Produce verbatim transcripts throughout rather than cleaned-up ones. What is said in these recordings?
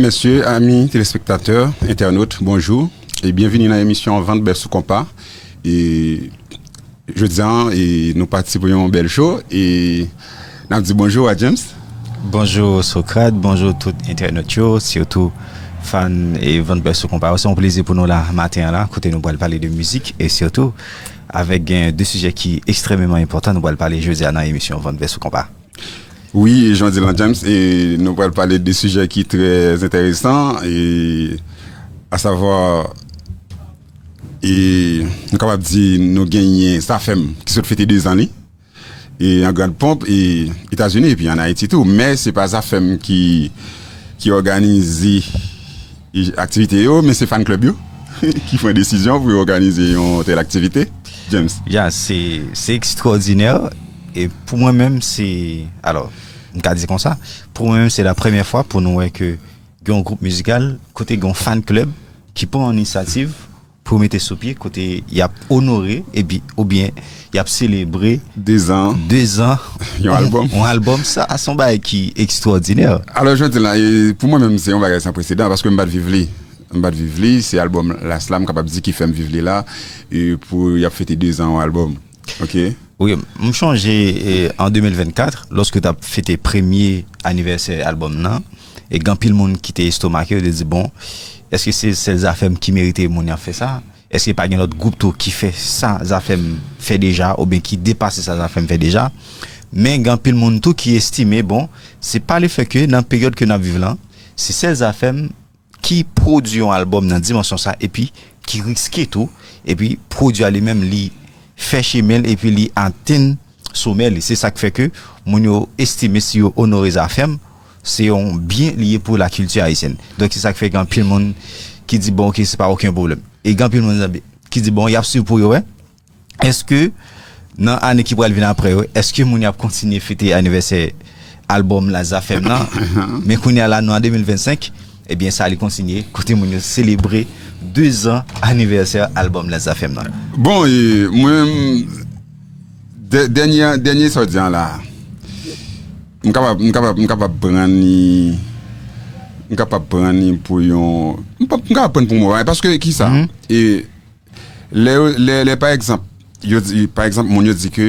Mesye, ami telespektatè, entènot, bonjou e byenvini nan emisyon Vant Bèf sou Konpa. E jodi a, e nou pati pou yon bèl show e n ap di bonjou a James. Bonjou Socrate, bonjou tout entènot yo, sitou fan e Vant Bèf sou Konpa yo. Se yon plezi pou nou la maten an la, kote nou pral pale de mizik e sitou avèk gen de sijè ki ekstrèmeman enpòtan nou pral pale jodi a nan emisyon Vant Bèf sou Konpa. Wi, e jan w di l lan, James, e nou pral pale de sijè ki trè enteresan, e asavwa, e nou kapab di nou genyen Zafèm ki sot fete de zan li, e an grand pomp, e Etazini, epi an Ayiti tou. Men se pa Zafèm ki, ki òganize e aktivite yo, men se fan club yo ki pran desizyon pou yo òganize yon tèl aktivite. James. Ya, se, se ekstwòdinè. E pou mwen menm, se, alò, m ka di konsa, pou mwen menm, se la premyè fwa pou nou wè ke gen yon gwoup mizikal, kote gen yon fan club ki pran yon inisyativ pou mete sou pye, kote y ap onore, epi, oubyen y ap selebre de zan, de zan yon albòm. Yon albòm, sa, se yon bagay ki ekstwòdinè. Alò, jodi la, e pou mwen menm, se yon bagay san presedan, paske m pa t viv li. M pa t viv li, se albòm Las la, m kapab di, ki fè m viv li la, e pou y ap fete de zan yon albòm. Ok? Wi, m chonje, e, an de mil vennkat, lòske yo t ap fete premye anivèsè albòm nan, e gen anpil moun ki te estomake, yo te di, bon, èske se sèl Zafèm ki merite moun y ap fè sa? Èske pa gen lòt gwoup tou ki fè sa Zafèm fè deja, oubyen ki depase sa Zafèm fè deja? Men gen anpil moun tou ki estime, bon, se pa lefètke nan peryòd ke n ap viv lan, se sèl Zafèm ki pwodui yon albòm nan dimansyon sa, epi ki riske tou, epi pwodui a li menm, li fè chemen l, epi li atenn somè li. Se sa k fè ke moun yo estime si yo onore Zafèm, se yon byen li ye pou lakilti ayisyèn. Donk, se sa k fè gen anpil moun ki di, bon, ok, se pa okenn pwoblèm. E gen anpil moun ki di, bon, y ap swiv pou yo wè. Èske nan ane ki pral vin apre yo, èske moun yo ap kontinye fete anivèsè albòm Las Zafèm nan? Men kounye a la, nou an de mil vennsenk, ebyen, sa li kontinye, kote moun yo selebre de zan anivèsè albòm Las Zafèm nan. Bon, e, mwen, dè-, dènye, dènye sa w di an la, m kapab, m kapab, m kapab pran li, m kapab pran li pou yon, m pa, m kapab pran pou mwen, paske ki sa? E, lè, lè, lè, pa egzanp, yo di, pa egzanp, moun yo di ke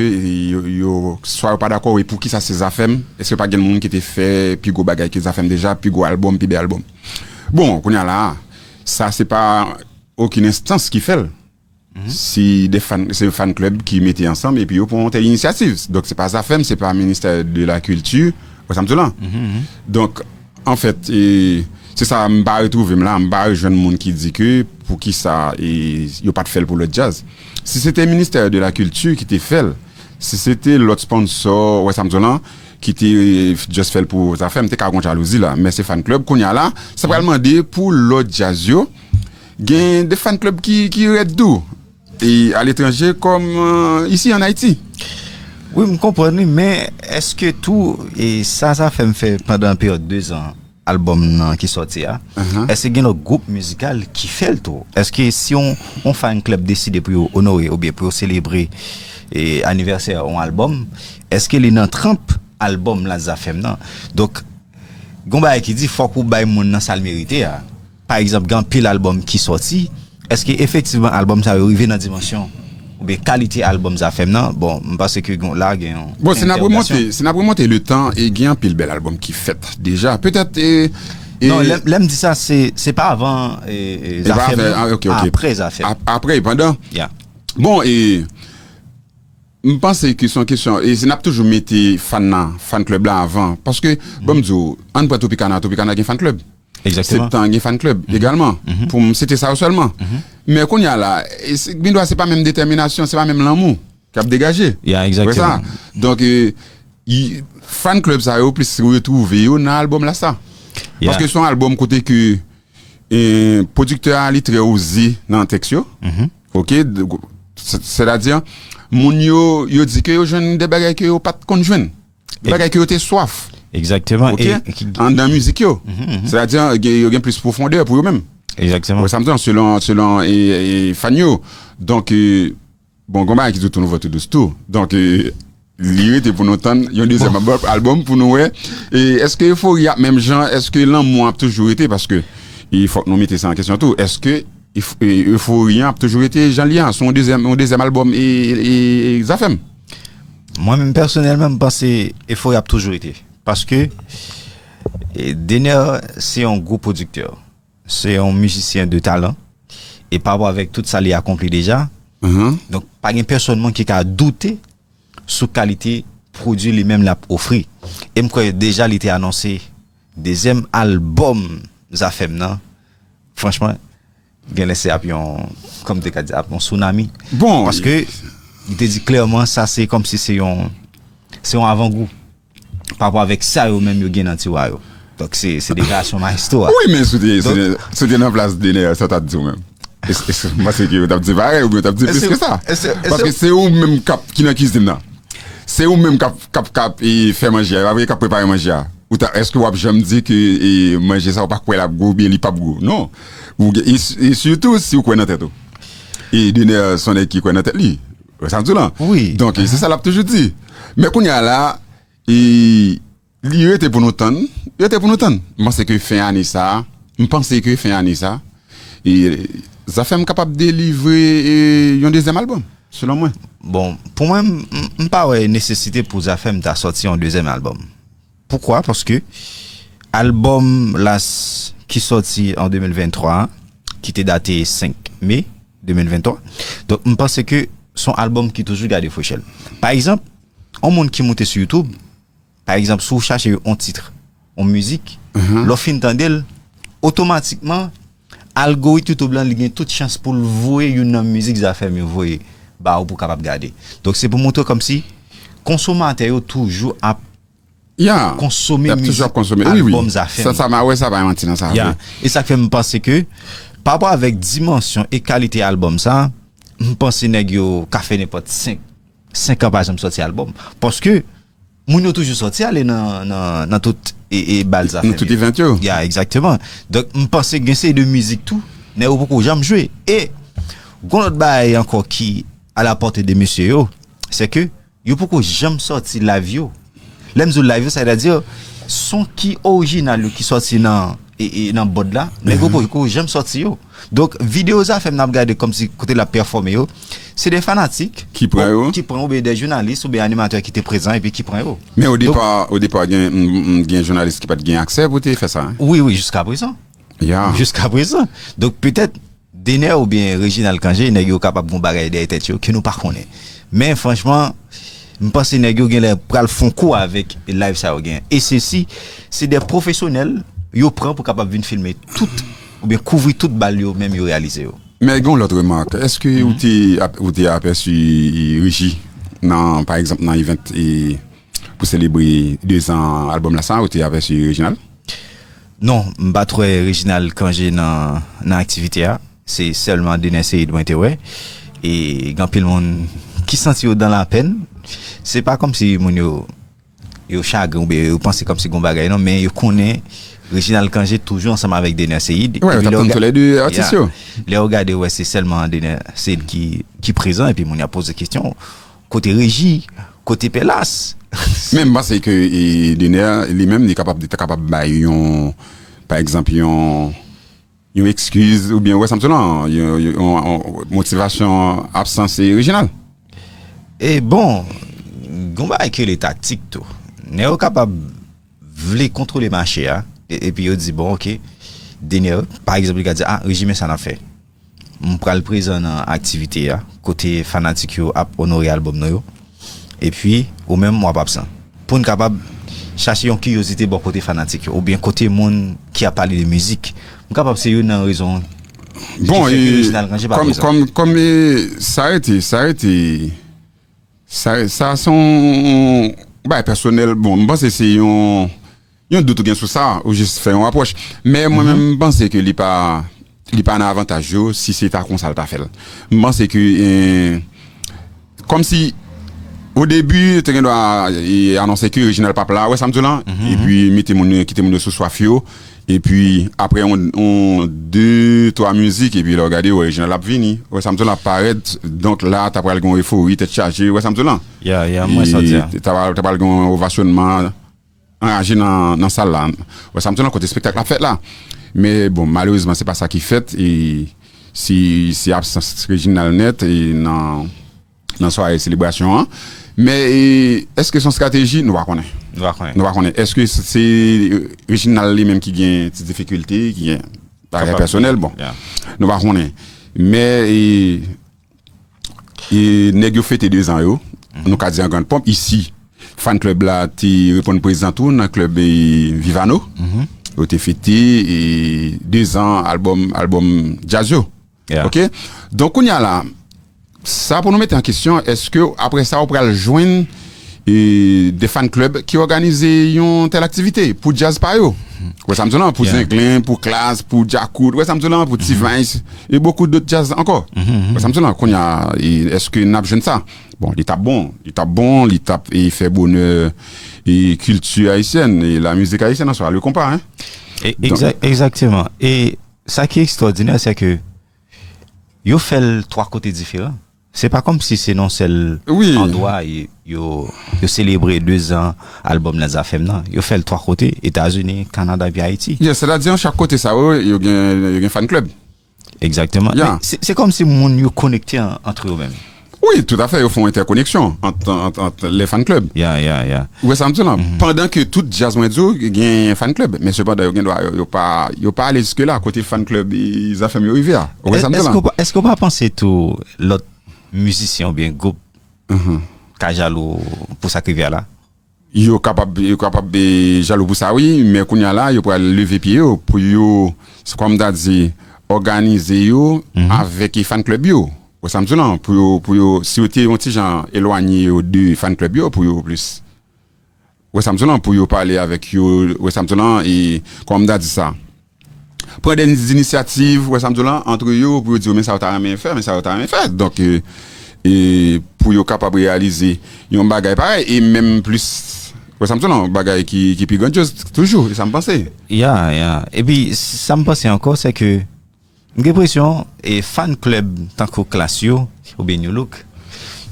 yo, yo, swa yo pa dakò, e poukisa se Zafèm? Èske pa gen moun ki te fè pi gwo bagay ke Zafèm deja, pi gwo albòm, pi bèl albòm? Bon, kounye a la, sa se pa okenn enstans ki fè l. Si de fan, se fan club ki mete ansanm epi yo pran yon tèl inisyativ. Donk, se pa Zafèm, se pa ministè de la kilti, ou wè sa m di w lan. Donk, anfèt, e, se sa, m pa retwouve m la, m pa rejwenn moun ki di ke poukisa, e, yo pa t fè l pou lòt djaz. Si se te ministè de la kilti ki te fè l, si se te lòt sponsò, ou wè sa m di w lan, ki te, e, just fè l pou Zafèm, te ka gon jalouzi la. Men se fan club, kounye a la, sa pral mande pou lòt djaz yo, gen de fan club ki, ki rèd tou. E aletranje kòm, e, isi an Ayiti. Wi, m konprann wi, men èske tou, e sa Zafèm fè pandan peryòd de zan albòm nan ki sòti a, èske gen lòt gwoup mizikal ki fè l tou? Èske si yon, yon fan club deside pou yo onore oubyen pou yo selebre, e, anivèsè yon albòm, èske li nan tranp albòm Las Zafèm nan? Donk, gon bagay ki di fòk ou bay moun nan sa l merite a. Pa egzanp, gen anpil albòm ki sòti. Èske efektivman albòm sa yo rive nan dimansyon oubyen kalite albòm Zafèm nan? Bon, m panse ke gon, la gen yon entèwogasyon. Bon, si n ap remonte, si n ap remonte le tan, e gen anpil bèl albòm ki fèt deja. Petèt, e, e non, lè, lè m di sa, se, se pa avan, e, e, Zafèm nan, apre Zafèm. Ap-, apre, pandan. Bon, e, m panse ke se yon kesyon, e si n ap toujou mete fan nan, fan club la avan, paske, bon, m di w, ann pran Tropicana, Tropicana gen fan club. Egzakteman. Septan gen fan club egalman. Pou m site sa yo sèlman. Men kounye a la, e se, gendwa se pa menm detèminasyon, se pa menm lanmou k ap degaje. Ya, egzakteman. Donk, e, fan club sa yo plis retwouve yo nan albòm Las la. Paske se yon albòm kote ke, e, pwodiktè a li trè oze nan tèks yo. Ok? Sètadi, moun yo, yo di ke yo jwenn de bagay ke yo pa t konn jwenn. Bagay ke yo te swaf. Egzakteman. Ok? Anndan mizik yo. Sètadi, gen, yo gen plis pwofondè pou yo menm. Egzakteman. Ou wè sa m di w, selon, selon, e, e, fan yo. Donk, e, bon, gon bagay ki di w tout nouvo, tout dous tou. Donk, e, li rete pou nou tann yon dezyèm albòm, albòm pou nou wè. E èske efori ap menm jan, èske lanmou ap toujou rete? Paske e fòk nou mete sa an kesyon tou. Èske ef- e, efori an ap toujou rete jan li an? Se yon dezyèm, yon dezyèm albòm e, e, e Zafèm? Mwen menm pèsonèlman, m panse efori ap toujou rete. Paske e, Dener se yon gwo pwodiktè. Se yon mizisyen de talan. E pa rapò avèk tout sa li akonpli deja, Mhm. donk pa gen pèsonn moun ki ka doute sou kalite pwodui li menm l ap ofri. E m kwè deja li te anonse dezyèm albòm Zafèm nan. Franchman, genlè se ap yon, kòm te ka di, ap yon tsunami. Bon, Paske li te di klèman sa se kòmsi se yon, se yon avangou pa rapò avèk sa yo menm yo gen nan tiwa yo. Donk se, se deklarasyon maestro a. Wi, men si w te, si w te, si w te nan plas Dener, sa w t ap di w menm? Èske, èske, m panse ke w t ap di parèy oubyen w t ap di plis ke sa? Paske se ou menm k ap, ki nan kizin nan. Se ou menm k ap, k ap, k ap e, fè manje a, e pa vre, k ap prepare manje a. Ou ta, èske w ap janm di ke e, manje sa ou pa kwè l ap gou oubyen li p ap gou? Non. Ou gen- e, e sitou si w kwè nan tèt ou. E Dener se yon nèg ki kwè nan tèt li. Sa m di w lan. Wi. Donk, e se sa l ap toujou di. Men kounye a la, e li rete pou nou tann. Li rete pou nou tann. M panse ke fen ane sa, m panse ke fen ane sa, e Zafèm kapab delivre e, yon dezyèm albòm, selon mwen. Bon, pou mwen, m- m pa wè nesesite pou Zafèm ta sòti yon dezyèm albòm. Poukwa? Paske albòm la s- ki sòti an de mil venntwa a, ki te date senk me de mil venntwa, donk m panse ke se yon albòm ki toujou gade frechè l. Pa egzanp, yon moun ki moute sou YouTube, pa egzanp, si w chache yon tit, yon mizik, lè w fin tande l, otomatikman, algorit YouTube lan, li gen tout chans pou l voye youn nan mizik Zafèm yo voye ba ou pou w kapab gade. Donk, se pou montre w kòmsi konsomatè yo toujou ap Ya. konsome Y ap toujou mizik ap konsome. Wi, wi. Albòm Zafèm. Sa, sa, ma wè sa, pa manti nan sa. Ya. Wi. E sa k fè m panse ke, pa rapò avèk dimansyon e kalite albòm sa, m panse nèg yo ka fè nenpòt senk, senk an pa janm sòti albòm. Paske, moun yo toujou sòti ale nan, nan, nan tout e, e bal Zafèm. Nan tout event yo. Ya, egzakteman. Donk, m panse gen seri de mizik tou, nèg yo poko janm jwe. E, gon lòt bagay ankò ki a la pòte de mesye yo, se ke yo poko janm sòti live yo. Lè m di w live yo, sa vle di son ki orijinal yo ki sòti nan, e, e, nan bòd la, nèg yo poko janm sòti yo. Donk, videyo Zafèm n ap gade kòmsi kote l ap pèfòme yo, se de fanatik Ki pran yo. Ki pran oubyen de jounalis oubyen animatè ki te prezan epi ki pran yo. Men o Donk- depa, o depa, gen, m- m- gen jounalis ki pa t gen aksè pou te fè sa. Hein? Wi, wi, jiska prezan. Ya. Jiska prezan. Donk, petèt, Dener oubyen Reginald Cangé, nèg yo kapab gon bagay dèyè tèt yo ke nou pa konnen. Men, franchman, m panse nèg yo genlè pral fon kou avèk live sa yo gen. E sesi, se de pwofesyonèl yo pran pou kapab vin filme tout, oubyen kouvri tout bal yo menm yo reyalize yo. Men gen yon lòt remak. Èske ou te ap- ou te apèsi Regi nan, pa egzanp, nan event e, pou selebre dezan albòm la sa, ou te apèsi Reginald? Non, m pa t wè Reginald Cangé nan, nan aktivite a. Se sèlman Dener Ceïde mwen te wè. E gen anpil moun ki santi yo dan lapèn. Se pa kòmsi moun yo, yo chagren oubyen yo panse kòmsi gon bagay non, men yo konnen Reginald Cangé toujou ansanm avèk Dener Ceïde. Wè, yo t ap tann tou lè de atis yo. Lè yo gade, wè, se sèlman Dener Ceïde ki, ki prezan, epi moun yo ap poze kesyon, kote Regi, kote Pèlas? Men m panse ke e, Dener li menm li kapab, li ta kapab bay yon, pa egzanp, yon, yon ekskiz oubyen, wè sa m sou lan, yon, yon, yon, yon motivasyon absans e Reginald. E bon, gon bagay ki rele taktik tou. Nèg yo kapab vle kontwole mache a, e- epi yo di, bon, oke, Dener, pa egzanp, li ka di, ah, Regi, men sa n ap fè. M pral prezan nan aktivite a, kote fanatik yo ap onore albòm nou yo. Epi, ou menm, w ap absan. Pou n kapab chache yon kiryozite bò kote fanatik yo, oubyen kote moun ki ap pale de mizik. M kapab se youn nan rezon ki Bon, fè ke e, Reginald Cangé pa kòm, prezan. Kòm, kòm e, sa rete, sa rete, sa, sa se yon, yon bagay pèsonèl. Bon, m panse se yon, yon dout ou gen sou sa, ou jis fè yon apwòch. Men mwen menm, m panse ke li pa, li pa nan avantaj yo si se ta konsa l ta fè l. M panse ke, e, kòmsi, o debi, yo te gen dwa e, anonse ke Reginald p ap la, wè sa m di w lan? Epi mete moun yo, kite moun yo sou swaf yo, Epi, apre yon, yon de, twa mizik, epi lè w gade, w wè Reginald ap vini. Ou wè sa m di w la, ap parèt. Donk la, ta pral gen yon efori, tèt chaje. Ou wè sa m di w la? Ya, ya, mwen santi a. E ta pral, ta pral gen yon ovasyonman anraje nan, nan sal la. Ou wè sa m di w la, kote espektak la fèt la. Men bon, malerezman, se pa sa ki fèt. E si, si absans Reginald nèt e nan, nan sware selebrasyon an. Men e, èske se yon estrateji? Nou pa konnen. Nou pa konnen. Nou pa konnen. Èske se, se Reginald li menm ki gen ti difikilte, ki gen bagay Kapab. Pèsonèl? Bon, Ya. nou pa konnen. Men e, e nèg yo fete dezan yo, nou ka di an grann ponp, isi, fan club la te reponn prezan tou nan club e, Vivano. Yo te fete e, dezan albòm, albòm djaz yo. Ya. Ok? Donk, kounye a la, sa pou nou mete an kesyon, èske apre sa, ou pral jwenn e, de fan club ki òganize yon tèl aktivite pou djaz pa yo? Ou wè sa m di w la, pou Ya. Zenglen, pou Klass, pou Djakout, ou wè sa m di w la, pou T-Vice, e bokou dòt djaz ankò. Ou wè sa m di w la, kounye a, e, èske n ap jwenn sa? Bon, li t ap bon, li t ap bon, li t ap e, fè bonè e, kilti ayisyèn e la mizik ayisyèn an swa, le konpa, hein? E, egza- egzakteman. E sa ki ekstwòdinè, se ke yo fè l twa kote diferan. Se pa kòmsi se nan sèl Wi. Andwa yo, yo, yo selebre dezan albòm nan Zafèm nan. Yo fè l twa kote, Etazini, Kanada, epi Ayiti. Yeah, sètadi, an chak kote sa yo, yo gen, yo gen fan club. Egzakteman. Ya. Men se, se kòmsi moun yo konekte an, antre yo menm. Wi, toutafè, yo fè yon entèkoneksyon ant, ant, ant lè fan club. Ya, ya, ya. Ou wè sa m di w la? Pandan ke tout djaz mwen di w gen fan club, men sepandan yo gen dwa, yo, yo pa, yo pa ale jiske la, kote fan club e, Zafèm yo rive a. Ou wè sa m di w Èske la? w pa- èske w pa panse tou lòt mizisyen oubyen gwoup ka jalou pou sa k rive a la? Yo kapab, yo kapab e, jalou pou sa, wi, men kounye a la, yo pral leve pye yo pou yo, se kòm ta di, òganize yo avèk e, fan club yo. Ou wè sa m di w la? Pou yo, pou yo, si yo te yon ti jan elwanye yo de fan club yo, pou yo plis. Ou wè sa m di w la? Pou yo pale avèk yo, ou wè sa m di w la? E, kòm ta di sa? Pran de inisyativ, ou wè sa m di w la? Antre yo, pou yo di yo, men sa yo ta renmen fè, men sa yo ta renmen fè. Donk, e, e, pou yo kapab reyalize yon bagay parèy, e menm plis, ou wè sa m di w la? Yon bagay ki, ki pi grandyoz toujou, e sa m panse. Ya, ya. Epi, sa m panse ankò, se ke m gen enpresyon, e fan club tankou Klass yo, oubyen New Look,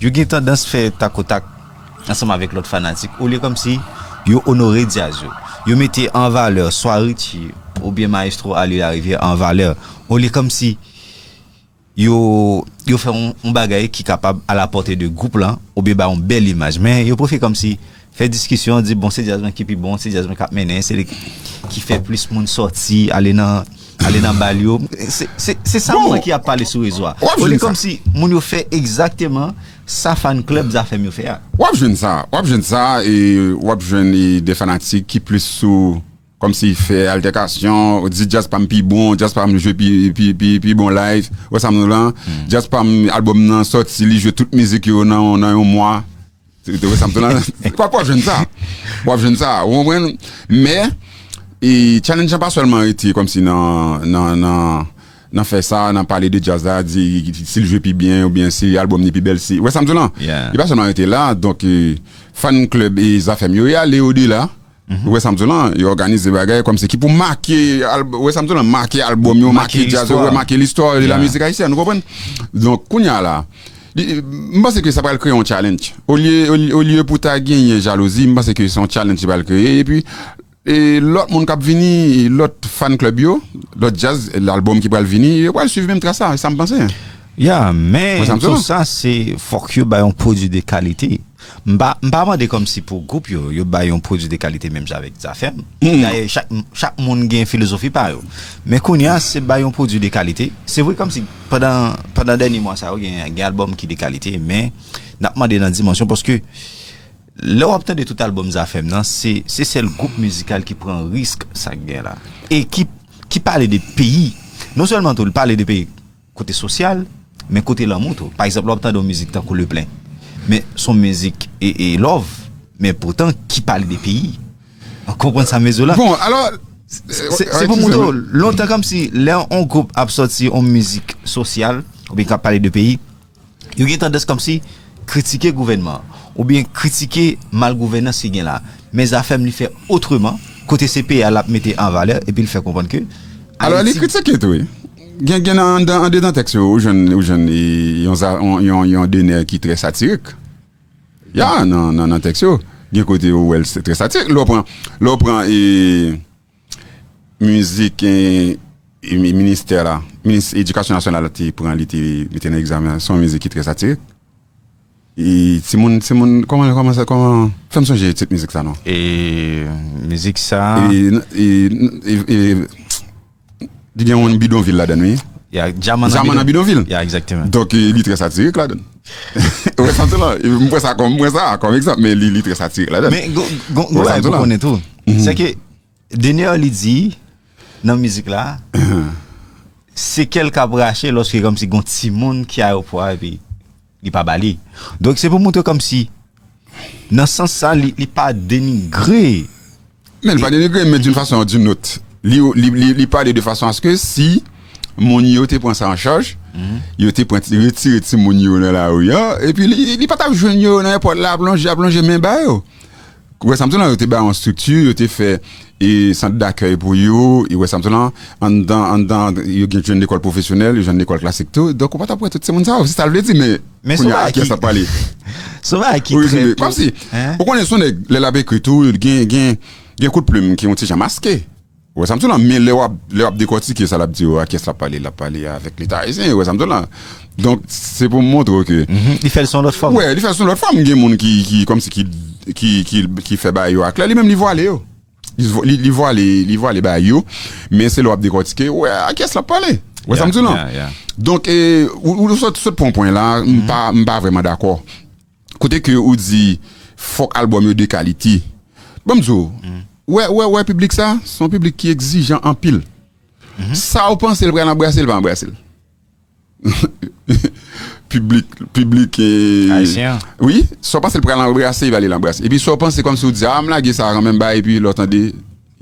yo gen tandans fè takotak ansanm avèk lòt fanatik, olye kòmsi yo onore djaz yo. Yo mete an valè swa Richie oubyen Maestro Ali Larivière an valè, olye kòmsi yo, yo fè yon, yon bagay ki kapab a la pòte de gwoup lan, oubyen ba yon bèl imaj. Men yo prefere kòmsi fè diskisyon, di bon, se djaz mwen ki pi bon, se djaz mwen k ap mennen, se li ki fè plis moun sòti, ale nan, ale nan bal yo. Se, se, se sa m wè ki ap pale sou rezo a. W ap Olye jwenn sa. Kòmsi moun yo fè egzakteman sa fan club Zafèm yo fè a. W ap jwenn sa, w ap jwenn sa, e w ap jwenn e, de fanatik ki plis sou, kòmsi fè altèkasyon, di djaz pa m pi bon, djaz pa m jwe pi, pi, pi, pi bon live, ou wè sa m di w la, djaz pa m, albòm nan sòti, li jwe tout mizik yo nan, nan yon mwa. Ou wè sa m di w la? W ap, w ap jwenn sa. W ap jwenn sa, ou konprann? Men, e, challenge lan pa sèlman rete kòmsi nan, nan, nan, nan fè sa, nan pale de djaz la, di si l jwe pi byen oubyen si albòm li pi bèl, si, ou wè sa m di w la? Yeah. Li pa sèlman rete la, donk, e, fan club e Zafèm yo, yo ale odela. Ou wè sa m di w la? Yo òganize bagay kòmsi ki pou make, al-, ou wè sa m di w la? Make albòm yo, Make make djaz yo, listwa. Make listwa de la Yeah. mizik ayisyèn, ou konprann? Donk, kounye a la, li, m panse ke sa pral kreye yon challenge. Olye, olye, olye pou ta genyen jalouzi, m panse ke se yon challenge ki pral kreye. Epi, e lòt moun k ap vini, lòt fan club yo, lòt djaz, albòm ki pral vini, yo pral swiv menm tras la, e sa m panse. Ya, men Mwen, sa m tou di w. Sa, se fòk yo bay yon pwodui de kalite. M pa, m pa mande kòmsi pou gwoup yo, yo bay yon pwodui de kalite menm jan avèk Zafèm. Dayè, chak, chak moun gen filozofi pa yo. Men kounye a, se bay yon pwodui de kalite. Se vre kòmsi pandan, pandan dènye mwa sa yo, gen, gen albòm ki de kalite, men n ap mande nan dimansyon paske lè w ap tande tout albòm Zafèm nan, se, se sèl gwoup mizikal ki pran risk sa k gen la. E ki, ki pale de peyi. Non sèlman tou, l pale de peyi kote sosyal, men kote lanmou tou. Pa egzanp, w ap tande yon mizik tankou Le Plein. Men se yon mizik e, e love, men poutan ki pale de peyi. Ou konprann sa m vle di w la? Bon, alò, Se, se pou montre w, lontan kòmsi lè yon gwoup ap sòti yon mizik sosyal, oubyen k ap pale de peyi, yo gen tandans kòmsi kritike gouvènman an, oubyen kritike malgouvènans ki gen la. Men Zafèm li fè otreman, kote se peyi a l ap mete an valè, epi l fè konprann ke Alò, li kritike tou, wi. Gen, gen nan, andedan, andedan tèks yo, ou jwenn, ou jwenn e, yon, za- yon, yon, yon Dener ki trè satirik. Ya, nan, nan, nan tèks yo, gen kote ou wè l se trè satirik. Lè w pran, lè w pran e, mizik e, e, mi- ministè la, minis edikasyon nasyonal la te pran, li te mete nan egzamen, se yon mizik ki trè satirik. E timoun, timoun, kòman, kòman sa, kòman, fè m sonje tit mizik sa non. E mizik sa. E, e, e, e, li gen yon bidonvil ladan, wi. Ya, Djaman nan Djaman nan bidon. Bidonvil. Ya, egzakteman. Donk, e, li trè satirik ladan. Ou wè sa m di la? E m pran sa kòm, m pran sa kòm egzanp, men li, li trè satirik ladan. Men, gon, gon, gon Wè sa bagay m di pou la? Konnen tou. Se ke Dener li di, nan mizik la, se kè l k ap rache lòske kòmsi gon timoun ki ayewopò a, epi li pa ba li. Donk, se pou montre kòmsi, nan sans sa, li, li pa denigre. Men li pa denigre, men d'une façon ou d'une autre. Li, li, li, li pale de fason aske si moun yo te pran sa an chaj, yo te pran, retire timoun yo nan lari a, epi li, li pa t ap jwenn yo nan èpòt la, ap lonje, ap lonje men ba yo. Ou wè sa m di w lan, yo te ba yo yon estrikti, yo te fè e sant dakèy pou yo, e ou wè sa m di w lan, anndan, anndan, yo gen jwenn lekòl pwofesyonèl, yo jwenn lekòl klasik tou, donk ou pa t ap wè tout se moun sa yo, se sa l vle di, men Men se kounye yon a, bagay kiyès ki- ap pale? Se yon bagay ki Ou trè rezime. pli- Kòmsi, Hein? Ou konnen se yon nèg, lè l ap ekri tou, gen, gen, gen kout plim ki yon ti jan maske. Ou wè sa m di w lan, men lè w ap, lè w ap dekòtike sa l ap di yo, a kiyès l ap pale, l ap pale avèk Leta ayisyen, ou wè sa m di w lan. Donk, se pou m montre w ke Mhm. Li fè l sou yon lòt fòm. Wè, li fè l sou lòt fòm. Gen moun ki, ki, kòmsi ki, ki, ki, ki fè bagay yo aklè, li menm li vwale yo. Li, vo- li, li vwale, li vwale bagay yo, men se lè w ap dekòtike, wè, a kiyès l ap pale. Ou wè sa m di w lan. Ya, ya. Donk, e, ou, ou sot, sot pran yon pwen la, m pa, m pa vrèman dakò. Kote ke ou di, fòk albòm yo de kalite. Ban m di w, wè, wè, wè piblik sa, se yon piblik ki egzijan anpil. Sa ou panse l pral anbrase, l pa anbrase l. Piblik, piblik e, Ayisyen an. Wi, sa w panse l pral anbrase, li pral anbrase. Epi sa w panse kòmsi w di, a, m lage sa kanmenm, bay, epi lè w tande,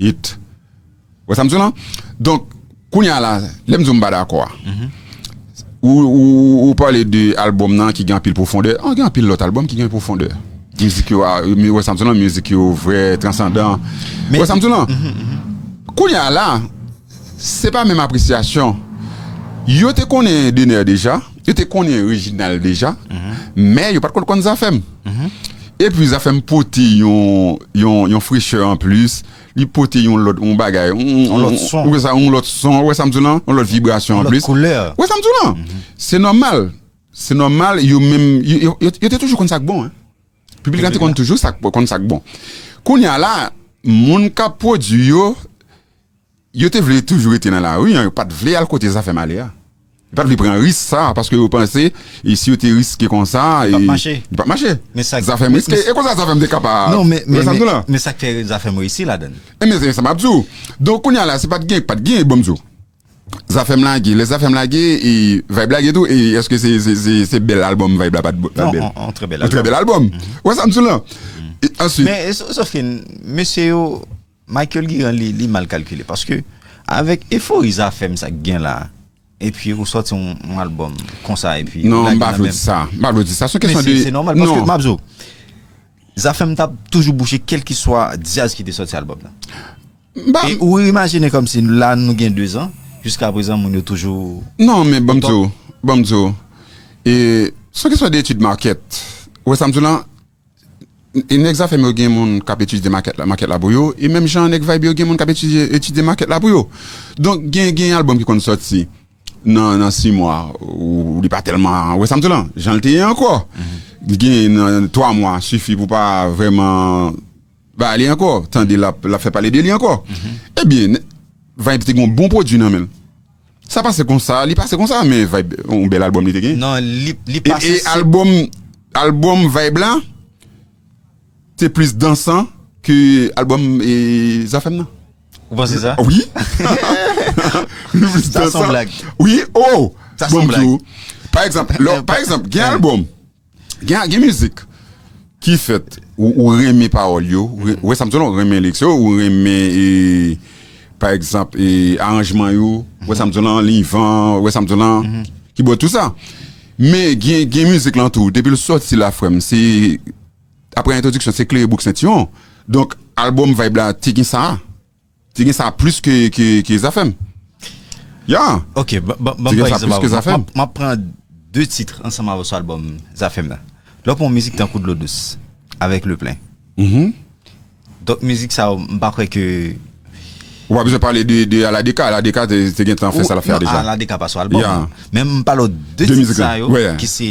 hit. Wè sa m di w lan? Donk, kounye a la, lè m di w m pa dakò a. Ou, ou, ou pale de albòm nan ki gen anpil pwofondè. An, gen anpil lòt albòm ki gen pwofondè. Mizik yo, a, mi- wè sa m di w lan, mizik yo vrè, transandan. Men- Wè sa m di w lan? Kounye a la, se pa menm apresyasyon. Yo te konnen Dener deja, yo te konnen Reginald deja, men yo pa t konn konn Zafèm. Epi Zafèm pote yon, yon, yon frechè anplis, li pote yon lòt, yon bagay, yon, Yon lòt son. Ou wè sa, yon lòt son, ou wè sa m di w lan, yon lòt vibrasyon Yon lòt anplis. Koulè. Ou wè sa m di w lan? Se nòmal. Se nòmal, yo menm, yo, yo, yo, yo te toujou konn sa k bon, hein. Piblik la te konn toujou sa k, konn sa k bon. Kounye a la, moun k ap pwodui yo, yo te vle toujou rete nan lari an, yo pa t vle al kote Zafèm ale a. Yo pa t vle pran risk sa, paske yo panse, e si yo te riske konsa, Li p ap e- mache. Li p ap mache. Men sa- Zafèm men- riske, men- e konsa Zafèm te kapab. Non, men, men, Wè sa m di w lan? men sa k fè Zafèm reyisi ladan. E men se sa m ap di w. Donk, kounye a la, se pa t gen, pa t gen, ban m di w. Zafèm lage, lè Zafèm lage, e vibe lage tou, e èske se, se, se, se bèl albòm vibe la pa t, pa t Non, bèl? on, on trè bèl On trè albòm. Bèl albòm. Wè sa m di w lan? E answit, Men, so- sof ke, mesye yo, Michael Guiran, li, li mal kalkile. Paske, avèk efori Zafèm sa k gen la, epi ou sòti yon, yon albòm konsa, epi non, lage m pa nan vle menm- di sa. M pa vle di sa. Se yon Men kesyon se, de. Se nòmal, paske Non. m ap di w, Zafèm t ap toujou bouche, kèlkeswa djaz ki te sòti albòm nan. M pa- E ou imajine kòmsi la nou gen de zan, jiska prezan moun yo toujou. Non, men ban m di w, ban m di w. E, se yon kesyon de etid market. Ou wè sa m di w lan? E nèg Zafèm yo gen moun k ap etidye market la, market la pou yo, e menm jan nèg vibe yo gen moun k ap etidye, etidye market la pou yo. Donk, gen, gen albòm ki konn sòti nan, nan sis mwa, ou li pa tèlman, ou wè sa m di w lan? Jan l te ye ankò. Gen nan twa mwa, sifi pou pa vrèman ba li ankò, tande l ap, l ap fè pale de li ankò. Ebyen, Vibes te gen yon bon pwodui nan men l. Sa pase konsa, li pase konsa, men Vibes, yon bèl albòm li te gen. Non, li, li E, pase. e albòm, albòm Vibes la, te plis dansan ke albòm e, Zafèm nan. Ou panse sa? Wi. Li plis Sa se dansan. Yon blag. Wi, oh! Sa se Bon, Yon blag. Joe. Pa egzanp, lè, pa egzanp, gen albòm, gen, gen mizik ki fèt, ou, ou renmen pawòl yo, ou re- ou wè sa m di w lan, ou renmen lyrics yo, ou renmen, e, pa egzanp, e, aranjman yo, ou wè sa m di w lan, liy van, ou wè sa m di w lan, ki bò tou sa. Men gen, gen mizik lan tou, depi l sòti la, frè m, se, apre entwodiksyon, se klere bouk sentiwon. Donk, albòm Vibes la, te gen sa. te gen sa plis ke, ke, ke Zafèm. Ya. Ok, ban ban- ban m pran egzanp avè w. M ap- m ap pran de tit ansanm avè w sou albòm Zafèm nan. Lè w pran yon mizik tankou Dlo Dous avèk Le Plein. Donk mizik sa yo, m pa kwè ke Ou pa bezwen pale de, de Aladeka. Aladeka te, te gentan fè sa l ap fè a deja. Aladeka pa sou albòm. Men m pale w de tit sa yo ki se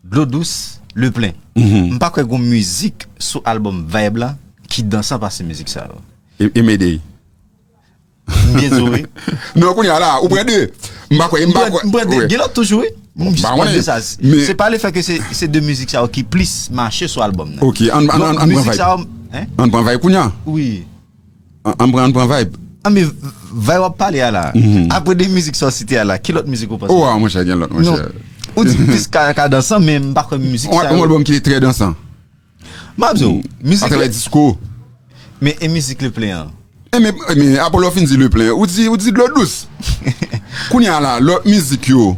Dlo Dous, Le Plein. M pa kwè gon mizik sou albòm Vibe la ki dansan pase mizik sa yo. E, e Mayday. M byen di w wi. Non, kounye a la, ou pran de. M pa kwè, m pa kwè. M pran de. Gen lòt toujou wi. M jis pran de sa. Se pa lefè ke se, se de mizik sa yo ki plis mache sou albòm nan. Ok, ann ann ann pran Vibe. Ann pran Vibe kounye a. Wi. Ann pran, ann pran Vibe. Ann men Vibe w ap pale a la. Apre de mizik sa w site a la, ki lòt mizik ou panse? Oh, monchè, gen lòt, monchè. Ou di plis ka, ka dansan, men m pa kwè mizik sa yo. Yon albòm ki trè dansan. M ap di w, mizik. Atravè disko. Men e mizik Le Plein an? E men, e men apre lè w fin di Le Plein, ou di, ou di Dlo Dous. Kounye a la, lòt mizik yo,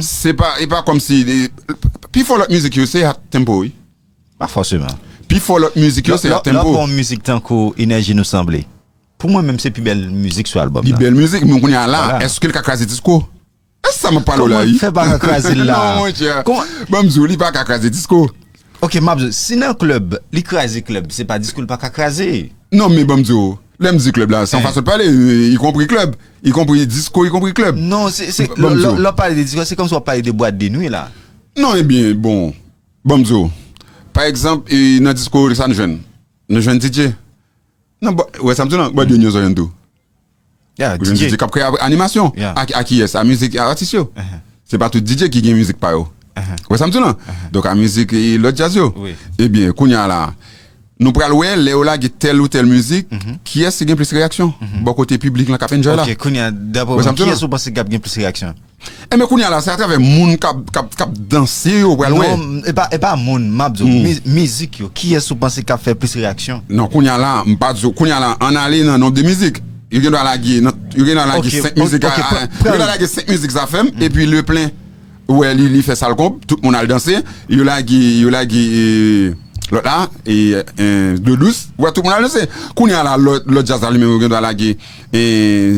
se pa, e pa kòmsi, e, pi fò lòt mizik yo, se up tempo, wi. Pa fòseman. Pi fò lòt mizik yo, se up tempo. Lè w pran yon mizik tankou Enèji Nou Sanble. Pou mwen menm, se pi bèl mizik sou albòm nan. Pi bèl mizik, men kounye a la, èske l ka kraze disko? E sa m ap pale w la, wi. Kòman l fè pa ka kraze l la? Non, monchè. Ban m di w, li pa ka kraze disko. Ok, m ap di w, si nan klèb, li kraze klèb, se pa disko l pa ka kraze. Non, men ban m di w, lè m di klèb la, se yon fason de pale, ikonpri klèb, ikonpri disko, ikonpri klèb. Non, se, se, lè, lè, lè w pale de disko, se kòmsi w ap pale de bwat de nwi la. Non, ebyen, bon, ban m di w, pa egzanp, e, nan disko, sa n jwenn? Nou jwenn D J. Nan, ou wè sa m di w lan? Bwat de nwi yo sa w jwenn tou. Ou jwenn D J k ap kreye animasyon. A kiyès? A mizik, a atis yo. Se pa tout D J ki gen mizik pa yo. Ou wè sa m di w lan? Donk a mizik e lòt djaz yo. Ebyen, kounye a la, nou pral wè lè yo lage tèl ou tèl mizik, kiyès ki gen plis reyaksyon bò kote piblik lan k ap enjoy la. Ok, kounye a, dapre w, kiyès ou panse k ap gen plis reyaksyon? Enben kounye a la, se atravè moun k ap, k ap, k ap danse yo pral wè. Non, e pa, e pa moun, m ap di w, mizik yo, kiyès ou panse k ap fè plis reyaksyon? Non, kounye a la, m pa di w, kounye a la, ann ale nan nonb de mizik. Yo gen dwa lage, nan, yo gen dwa lage senk mizik, yo gen dwa lage senk mizik Zafèm, epi Le Plein, ou wè li, li fè sa l konp, tout moun al danse, yo lage, yo lage, e, lòt la, e, e, Dlo Dous, ou wè tout moun al danse. Kounye a la, lòt, lòt djaz la li menm, yo gen dwa lage e,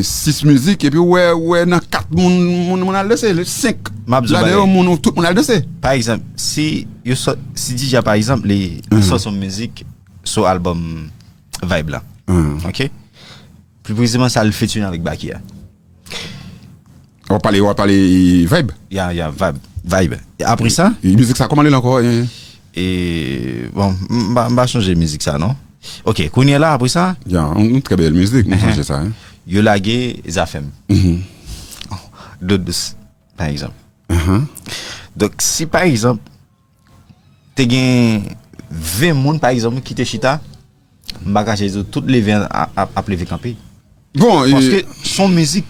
sis mizik, epi ou wè, ou wè nan kat moun, moun, moun al danse, senk ladan yo, moun, tout moun al danse. Pa egzanp, si yo sòt, si D J a, pa egzanp, li sòti yon mizik sou albòm Vibe la. Ok? Pli presizeman, sa l featuring avèk Baky a. W ap pale, w ap pale Vibe? Ya, ya, Vibe. Vibe. Apre sa? Mizik sa, kòman li ye ankò? E, bon, m pa, m pa chonje mizik sa, non. Ok, kounye a la, apre sa? Ya, yon, yon trè bèl mizik, m sonje sa, wi. Yo lage Zafèm. Dlo Dous, pa egzanp. Donk, si pa egzanp, te gen ven moun, pa egzanp, ki te chita, m pa kache di w, tout leve an ap, ap leve kanpe. Bon, e paske se yon mizik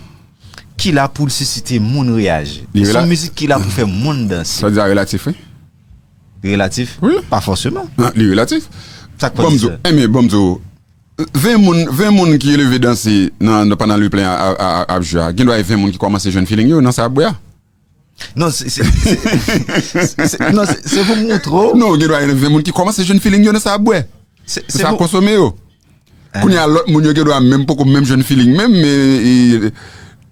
ki la pou l sisite moun reyaji. Se yon mizik ki la pou fè moun danse. Sa di a relatif, wi. Relatif? Wi. Pa fòseman. Li relatif. Sa k pa di sa? Enben, ban m di w, ven moun, ven moun ki leve danse nan, nan pandan Le Plein a, a, a, ap jwe a, gen dwa gen ven moun ki kòmanse jwenn feeling yo nan sa y ap bwè a. Non, se, se, se, se, non, se, se pou m montre w. Non, gen dwa gen ven moun ki kòmanse jwenn feeling yo nan sa y ap bwè. Se, se sa y ap konsome yo. Kounye a, lòt moun yo gen dwa menm poko menm jwenn feeling menm, men, e,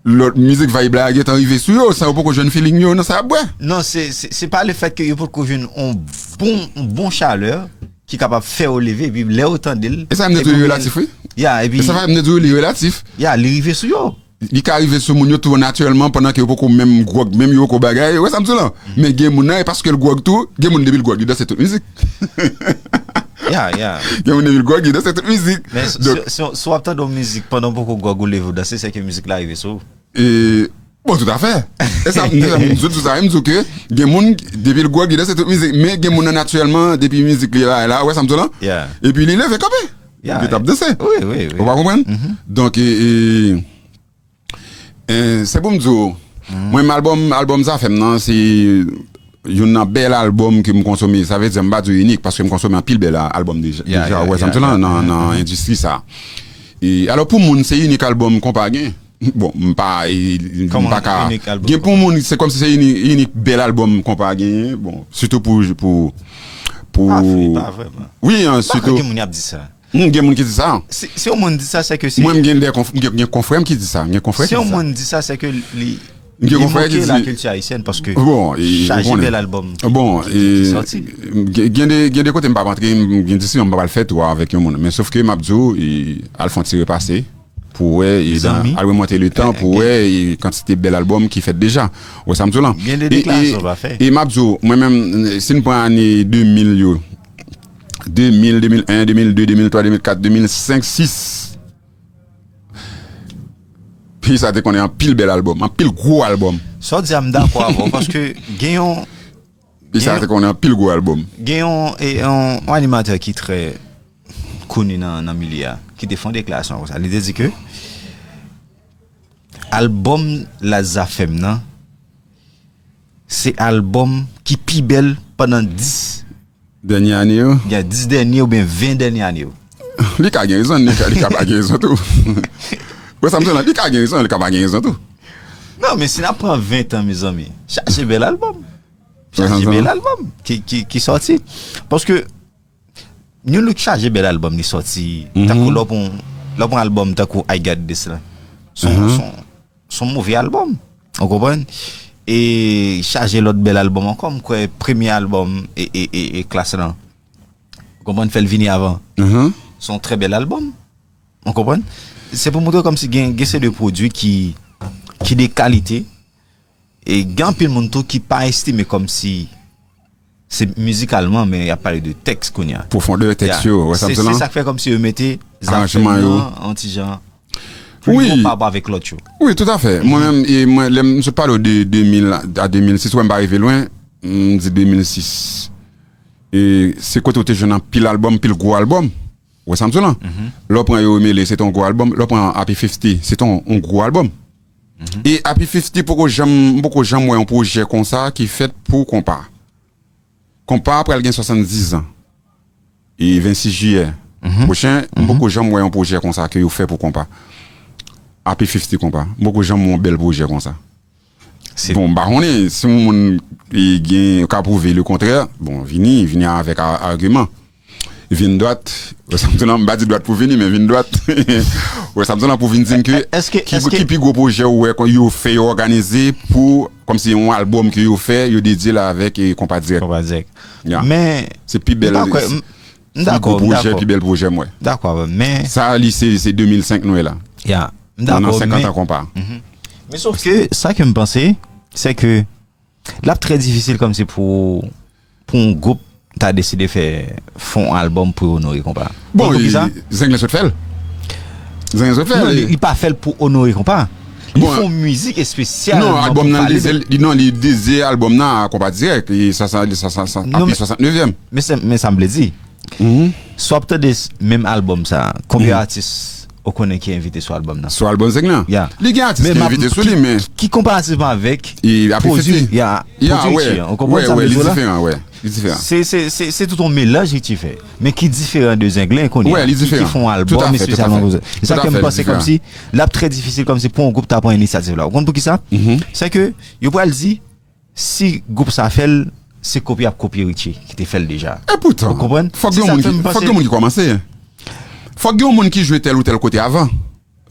lòt mizik Vibe la gentan rive sou yo, san yo poko jwenn feeling yo nan sa y ap bwè. Non, se, se, se pa lefèt ke yo poko jwenn yon bon, yon bon chalè ki kapab fè yo leve, epi lè yo tande l. E sa m te di w li relatif, wi. Ya, epi. E sa m te di w li relatif. Ya, li rive sou yo. Li ka rive sou moun yo tou natirèlman pandan ke yo poko menm gwòg, menm yo poko bagay. Ou wè sa m di w lan? Men gen moun nan, e paske l gwòg tou, gen moun depi l gwòg, li danse tout mizik. Ya, ya. Gen moun depi l gwòg, li danse tout mizik. Men si, si, si, si w ap tande yon mizik pandan w poko gwòg ou leve w danse, sèke mizik la rive sou ou. E, bon, toutafè. E sa, m, m di w sa, m di w ke gen moun, depi l gwòg, li danse tout mizik. Men gen moun nan natirèlman, depi mizik li la, la, ou wè sa m di w lan? Ya. Epi li leve kanpe. Ya. Li t ap danse. Wi, wi, wi. Ou pa konprann? Donk, e, e, E, se pou m di w, mwen, albòm, albòm Zafèm nan, se youn nan bèl albòm ke m konsome. Sa vle di, m pa di w inik, paske m konsome anpil bèl a-, albòm deja, deja, ou wè sa m di w lan, nan, nan endistri sa. E, alò, pou moun, se inik albòm konpa gen. Bon, m pa, e, m pa ka. Gen pou moun, se kòmsi se inik, inik bèl albòm konpa genyen. Bon, sitou pou, pou, pou. Pa vre, pa vrèman. Wi, an, sitou. M pa kwè gen moun y ap di sa. Hmm, gen moun ki di sa. Si, si yon moun di sa, se ke se. Mwen, m gen de konf- m gen, gen konfrè m ki di sa. M gen konfre Si ki yon di sa. Moun di sa, se ke li, M gen li konfrè ki moke di la kilti ayisyèn paske Bon, e, chaje ou konnen. Bèl Albòm. Bon, ki e, sòti. gen gen de, gen de kote m pa rantre, m gen disisyon m pa pral fè tou avèk yon moun. Men sof ke m ap di w, e, al fè yon ti repase pou wè, e, dan, Zanmi. Al remonte le tan pou wè, e, kantite bèl albòm ki fèt deja. Ou wè sa m di w lan? Gen de E, e, deklarasyon pa fè. E m ap di w, mwen menm, si n pran ane de mil yo, de mil, de mil en, de mil de, de mil twa, de mil kat, de mil senk, sis. Peyi sa te konnen anpil bèl albòm, anpil gwo albòm. Sa w di a, m dakò avè w, paske gen yon, Peyi sa te konnen anpil gwo albòm. Gen yon, e, yon, yon animatè ki trè koni nan, nan milye a, ki te fè yon deklarasyon konsa. Li te di ke albòm Laz Zafèm nan, se albòm ki pi bèl pandan dis, Dènye ane yo. gen dis dènye oubyen ven dènye ane yo. Li ka gen rezon, li ka, li ka pa gen rezon tou. Wè sa m di w lan, li ka gen rezon, li ka pa gen rezon tou. Non, men si n ap pran ven tan, mezanmi, chaje bèl albòm. Wè sa m Chaje di w bèl lan. Albòm ki, ki, ki sòti. Paske New Look chaje bèl albòm li sòti. Mhm. Tankou lè w pran, lè w pran albòm tankou I Got This la. Son, Mhm. son, son move albòm. Ou konprann? E chaje lòt bèl albòm ankò. M kwè premye albòm e, e, e, e Klass lan. Ou konprann? Fè l vini avan. Mhm. Se yon trè bèl albòm. Ou konprann? Se pou montre kòmsi gen, gen se de pwodui ki, ki de kalite. E gen anpil moun tou ki pa estime kòmsi se mizikalman, men y ap pale de tèks kounye a. Pwofondè tèks yo, wè sa m Se di w se lan? Sa k fè kòmsi yo mete Aranjman yo. Zafèm nan yon ti jan pli Wi. wo pa rapò avèk lòt yo. Wi, toutafè. Mwen menm, e mwen, lè m sot pale w de de mil a de mil sis, wè m pa rive lwen, m di de mil sis. E se kote w te jwenn anpil albòm, pil gwo albòm. Wè sa m di w lan? Lè w pran Yo Mele, se te yon gwo albòm. Lè w pran Happy fifty, se te yon, yon gwo albòm. E Happy fifty, poko janm, m poko janm wè yon pwojè konsa ki fèt pou konpa. Konpa pral gen swasanndiz an. E vennsis jiyè pwochen, m poko janm wè yon pwojè konsa ke yo fè pou konpa. Happy fifty konpa. M poko janm wè yon bèl pwojè konsa. Bon, m pa konnen si yon moun e, gen, ka pwouve le kontrè, bon, vini, vini avèk a- agiman. Vin dwat, wè sa m di w lan, m pa di dwat pou vini, men vin dwat. Wè sa m di w lan pou vin di m ke Èske, ki, èske, ki pi gwo pwojè ou wè kon yo fè, yo òganize pou, kòmsi yon albòm ke yo fè, yo dedye l avèk e, Konpa Dirèk. Konpa Dirèk. Ya. Men, Se pi bèl, m pa kwè, se m, m pi dakò, gwo m pwojè, dakò. Pi bèl pwojè m wè. Dakò avè m, men, Sa, li se, se de mil senk nou ye la. Ya, m Pandan dakò, senkant men, an konpa. Men sof ke sa ke m panse, se ke l ap trè difisil kòmsi pou, pou yon gwoup ta deside fè, fè yon albòm pou yo onore konpa. Bon, Konn poukisa? Zenglen sot fè l. Zenglen sot fè Non, l. Li, li pa fè l pou onore konpa. Li Bon, fè yon mizik espesyalman Non, albòm pou nan, li, pale de li, non, li dedye albòm nan a Konpa Dirèk. E sa, sa, sa, sa, Non, Happy men- swasantnevyèm. Men sa, men sa m vle di. Mhm. Si w ap tande s- menm albòm sa, konbyen atis ou konnen ki envite sou albòm nan? Sou albòm Zenglen an. Ya. Li gen atis Men ki m ap- envite sou li, men Ki konparasyon avèk E Happy pwodui, fifty. ya, Ya, pwodui wè. Richie an. Ou konprann Wè, sa m wè, vle li di w la? Diferan, wè. Li diferan. Se, se, se, se tout yon melaj Richie fè. Men ki diferan de Zenglen kounye Wè, a, li li ki diferan. fè yon Tout albòm à fait, espesyalman tout à pou fait. Zenglen. E sa Tout à ke m fait, panse diferan. Kòmsi l ap trè difisil kòmsi pou yon gwoup ta pran inisyativ la. Ou konn poukisa? Mhm. Se ke yo pral di, si gwoup sa fè l, se kopye y ap kopye Richie ki te fè l deja. E poutan, Ou konprann? Fòk Se gen sa yon k fè moun m ki, fòk panse- gen yon moun ki kòmanse. Fòk gen yon moun ki jwe tèl ou tèl kote avan.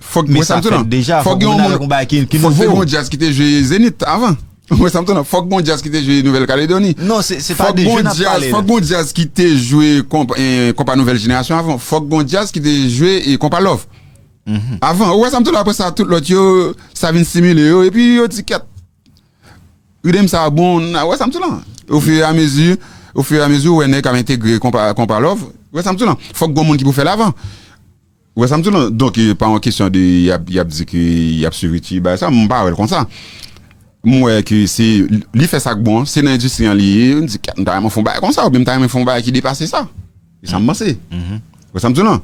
Fòk, Men wè sa sa m di w fèt lan? Deja, Fòk gen yon moun, avèk yon bagay ki, ki fòk te nouvo. Gon djaz ki te jwe Zenith avan. Wè sa m di w lan? Fòk gon djaz ki te jwe Nouvèl Kaledoni. Non, se, se pa Fòk de gon jeu n ap djaz, pale. Fòk gon djaz ki te jwe konpa, eh, konpa Nouvèl Jenerasyon avan. Fòk gon djaz ki te jwe e konpa Love. Avan, ou wè sa m di w la, apre sa, tout lòt yo, sa vin simile yo, epi yo di kèt. Ridm sa bon, n a wè sa m di w lan. Ofiramezi, ofiramezi, ou wè nèg ap entegre konpa, konpa Love. Ou wè sa m di w lan. Fòk gon moun ki pou fè l avan. Ou wè sa m di w lan. Donk, e pa yon kesyon de y ap, y ap di ke y ap swiv Richie, bagay sa, m pa wè l konsa. M wè ke se, li fè sa k bon, se nan endistri an li ye, m di, kèt, m ta renmen fè yon bagay konsa, oubyen m ta renmen fè yon bagay ki depase sa. E sa m panse. Ou wè sa m di w lan.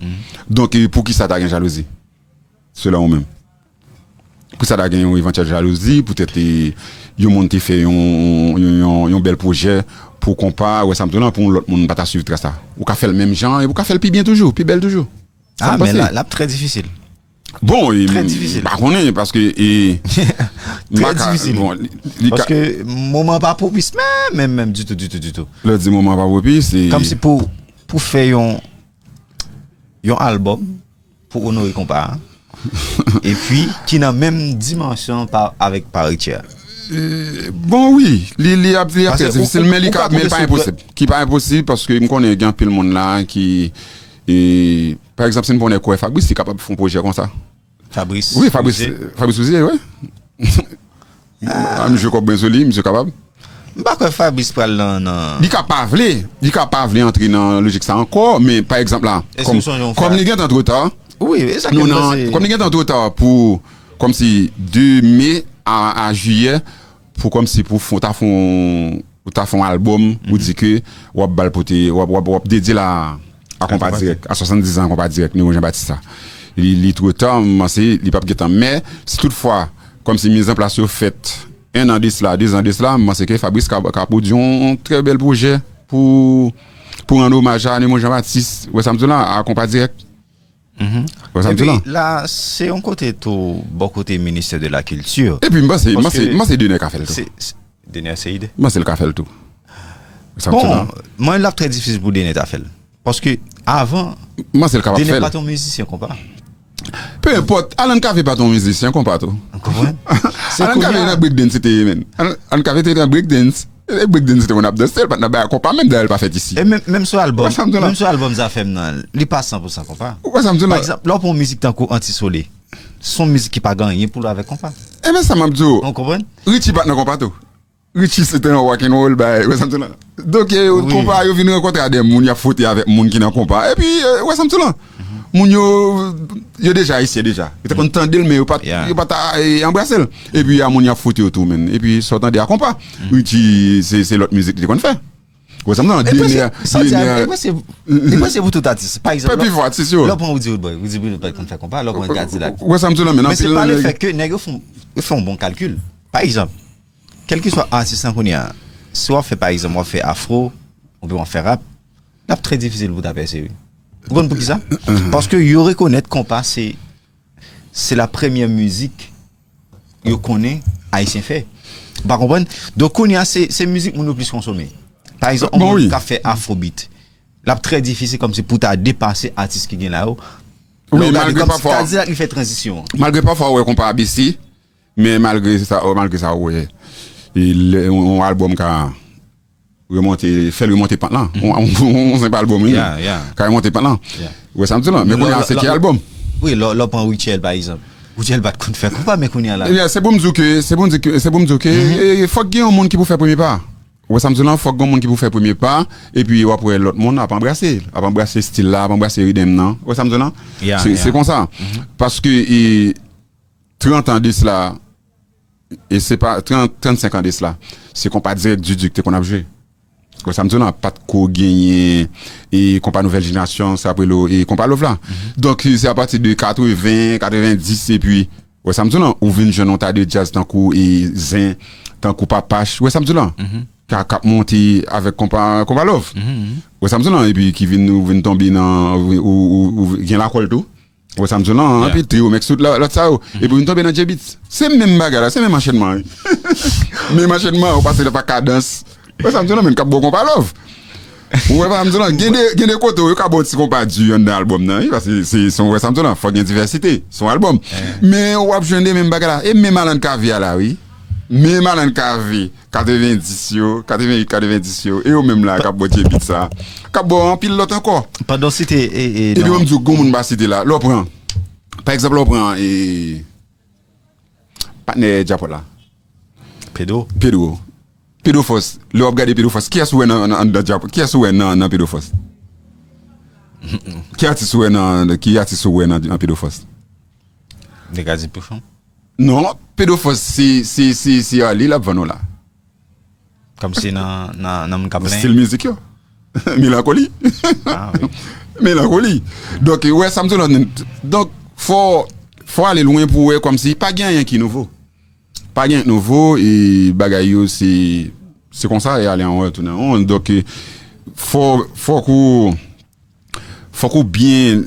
Donk, e poukisa ta gen jalouzi? Selon ou menm. Pou sa ta gen yon evantyèl jalouzi, poutèt e, yon moun te fè yon, yon, yon, yon bèl pwojè pou konpa, wè sa m di w lan, pou yon lòt moun pa ta swiv tras la. Ou ka fè l menm jan, e ou ka fè l pi byen toujou, pi bèl toujou. Sa Ah, m men panse. La, l ap trè difisil. Bon, e, Trè m difisil. Pa konnen, paske, e, Trè maka- difisil. Bon, li, li ka- Paske moman pa pwopis, men, men, menm ditou, ditou, ditou. Lè di moman pa pwopis, e Kòmsi pou, pou fè yon, yon albòm pou onore konpa a, epi ki nan menm dimansyon pa, avèk Parèt Chè a? Bon, wi, li, li ap, li ap Paske trè ou- difisil, ou- men li ou ka, ka men li pa konte sou enposib. Ki pa enposib paske m konnen gen anpil moun la ki, e, pa egzanp, si n konnen kwè Fabrice, li kapab fè yon pwojè konsa. Fabrice. Wi, Fabrice, Ouzé. Fabrice Ouzé, wi. A, misye kòb byen sou li, misye kapab. M pa kwè Fabrice pral nan, nan... Li ka pa vle, li ka pa vle antre nan lojik sa ankò, men pa egzanp la, Èske kòm, ou sonje yon kòm fwa? Li gentan twò ta, Wi, e sa ke nou m nan, panse. Kòm li gentan twò ta pou, kòmsi de me a, a jiyè, pou kòmsi pou fon, ta fon, pou ta fon albòm, ou di ke w ap bal pote, w ap, w ap, w ap dedye la a konpa dirèk, a swasanndiz an konpa dirèk, Nemo Jean Baptiste sa. Li, li twò ta, m panse, li p ap gentan. Men, si toutfwa, kòmsi mizanplas yo fèt en an de sila, de zan de sila, m panse ke Fabrice ka, ka pwodui yon, yon trè bèl pwojè pou, pou rann omaj a Nemo Jean Baptiste, ou wè sa m di w la, a konpa dirèk. Ou wè sa m di w la. Epi la, se yon kote tou, bò kote ministè de la kilti. Epi m panse, m panse, Paske m panse Dener ka fè l tou. Se, se, Dener Ceide. M panse l ka fè l tou. Ou wè sa m di w la. Bon, mwen, l ap trè difisil pou Dener ta fè l. Paske avan, M panse l kapab fè Dener l. Pa t yon mizisyen konpa. Pe enpòt, Alan Cavé pa t yon mizisyen konpa tou. Ou konprann? Se Alan Cavé nan breakdance se te ye, men. Alan, Alan Cavé te nan breakdance. E breakdance se te moun ap danse, l pa t nan bagay konpa, menm dayè l pa fèt isi. E menm, menm sou albòm, Wè sa m di w la. Menm sou albòm Zafèm nan, li pa san pou san konpa. Ou wè sa m di w Pa la. Egzanp, lè w pran yon mizik tankou Anti Sole, se yon mizik ki pa gen anyen pou l wè avèk konpa. E men sa m ap di w. Ou konprann? Richie pa t nan konpa tou. Richie se te yon rock and roll bay, ou wè sa m di w la. Donk, e, Wi. Konpa yo vin rankontre a de moun, y ap fwote avèk moun ki nan konpa. Epi, e, ou wè sa m di w la. Moun yo, yo deja ayisyen deja. Yo te konn tande l, men yo pa t, Yeah. yo pa t, e, anbrase l. Epi, a moun y ap fwote yo tou, men. Epi, sa w tande a konpa. Richie, se, se lòt mizik li te konn fè. Ou wè sa m di w la. E prese, Dener, sa w di a, Dener, e prese, e prese pou tout atis. Pa egzanp, Epi vwa atis yo. Lè w pran Roody Woodboy, Roody Woodboy konn fè konpa, lè w pran Gadzilla. Ou wè sa m di w la, men Men se anpil pa nan le nèg fèt ke nèg yo fè yon, yo fè yon bon kalkil. Pa egzanp, kèlkeswa atis lan kounye a, si w ap fè, pa egzanp, w ap fè afro, oubyen w ap fè rap, l ap trè difisil pou ta pèse, wi. Ou konn poukisa? Paske yo rekonèt konpa se, se la premyè mizik yo konnen Ayisyen fè. Ou pa konprann? Donk, kounye a, se, se mizik moun yo plis konsome. Pa egzanp, yon Bon, moun wi. K ap fè afrobeat, l ap trè difisil kòmsi pou ta depase atis ki gen la yo. Wi, Lè w gade malgre kòmsi pafwa, Gadzilla ki fè tranzisyon an. Malgre pafwa ou wè konpa abesi, men malgre sa, malgre sa ou wè, e lè, yon, yon albòm ka remonte, fè l remonte pant lan. Yon, yon, yon senp albòm, wi. Yeah, yeah. Ka remonte pant lan. Yeah. Ou wè sa m di w la, men kounye a se ki albòm? Wi, lè, lè w pran Rutshelle, pa egzanp. Rutshelle pa t konn fè konpa, men kounye a la. Ebyen, se pou m di w ke, se pou m di ke, se pou m di w ke, e, fòk gen yon moun ki pou fè premye pa. Ou wè sa m di w la, fòk gen yon moun ki pou fè premye pa, epi w ap wè lòt moun ap anbrase, ap anbrase stil la, ap anbrase ridm nan. Ou wè sa m di w la? Yeah, Se, yeah. Se konsa. Paske, e, trant an de sila, e se pa, trant, trannsenk an de sila, se konpa dirèk Dudu ki te konn ap jwe. Ou wè sa m di w la, pa t ko genyen, e, konpa nouvèl jenerasyon, sa ap rele, e, konpa love la. Donk, se apati de katreven, katrevendis, epi, ou wè sa m di w la, ou vin jwenn yon ta de djaz tankou, e, Zen, tankou Papach, ou wè sa m di w la. Ka, k ap monte avèk konpa, konpa love. Ou wè sa m di w la, epi ki vin, ou vin tonbe nan, ou, ou, ou, ou gen Lakòl tou. Ou wè sa m di w la, anpi Trio Mèks tout lòt sa yo. Epi ou vin tonbe nan J-Beatz. Se menm bagay la, se menm anchenman, wi. Menm anchenman, ou pase pa Kadans. Ou wè sa m di w la, men k ap ba w konpa love. Ou wè sa m di w la, gen de, gen de kote yo ka ba w ti konpa di anndan albòm nan, wi, paske se, se, ou wè sa m di w la, fòk gen divèsite, se yon albòm. Men w ap jwenn de menm bagay la, e menm Alan Cavé a la, wi. Menm Alan Cavé, katrevendis yo, katrevenwit, katrevendis yo, e yo menm la k ap ba w J-Beatz sa. K ap ba w anpil lòt ankò. Pandan w site, e, e, Epi non. Yon m di w, gon moun m pa site la. Lè w pran, pa egzanp, lè w pran, e, patnè Djapòt la. Pedro. Pedro. Pedro Force. Lè w ap gade Pedro Force, kiyès ou wè nan, nan, anndan Djapòt? Kiyès ou wè nan, nan Pedro Force? Ki atis ou wè nan, ki atis ou wè nan, nan Pedro Force? Degazé Pouchon. Non, Pedro Force, se, se, se, se Arly l ap vann ou la. Kòmsi nan, nan, nan moun k ap plenyen. Stil mizik yo. Melankoli. Ah, wi. Melankoli. Donk, wè, sa m di w la, donk, fò, fò ale lwen pou wè kòmsi pa gen anyen ki nouvo. Pa gen anyen ki nouvo, e bagay yo, se, se konsa, e ale an wè, tounen an won. Donk, e, fò, fòk ou, fòk ou byen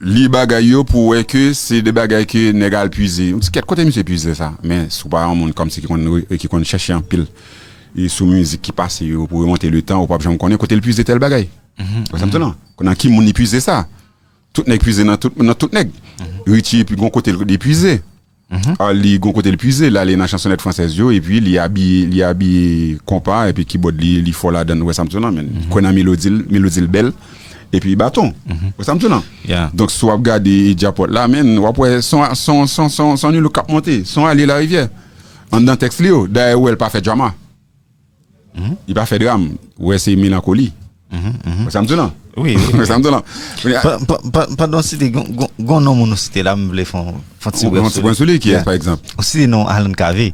li bagay yo pou wè ke se de bagay ke nèg al pwize. Yon ti kèt kote misye pwize sa. Men, si w pa yon moun kòmsi ki konn, ki konn chèche anpil, e sou mizik ki pase yo pou remonte le tan, ou p ap janm konnen kote l pwize tèl bagay. Ou wè sa m di w la? Nan ki moun li pwize sa? Tout nèg pwize nan tout, nan tout nèg. Richie, epi gon kote li pwize. Ah, li gon kote li pwize, l ale nan chansonèt fransèz yo, epi li abiye, li abiye konpa, epi kibòd li, li fò ladan, ou wè sa m di w lan, men. Kwè nan melodi l, melodi l bèl, epi baton. Ou wè sa m di w lan? Donk, si w ap gade djapòt la, men, w ap wè son, son, son, son, son nilo k ap monte, son ale larivyè. Anndan tèks li yo, dayè, ou wè l pa fè drama. Li pa fè dram. Ou wè, se melankoli. Ou wè sa m di w lan? Wi, wi. Ou wè sa m di w lan? Pa- pa- pa- Pandan w site, gon- gon- gon non moun ou site la, m vle fè yon fè yon ti Yon ti pwen sou li, kiyès, pa egzanp? Ou site non Alan Cavé.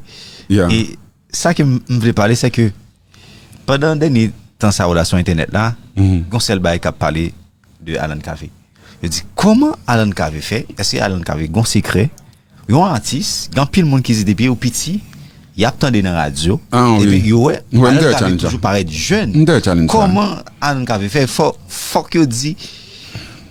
E sa ke m m vle pale, se ke pandan dènye tan sa yo la sou entènèt la, gon sèl bagay k ap pale de Alan Cavé. Yo di, kòman Alan Cavé fè? Èske Alan Cavé gon sekrè? Yon atis, gen anpil moun ki di depi yo piti, y ap tande nan radyo, epi yo wè Alan Cavé toujou parèt jèn. Kòman Alan Cavé fè? Fò, fòk yo di,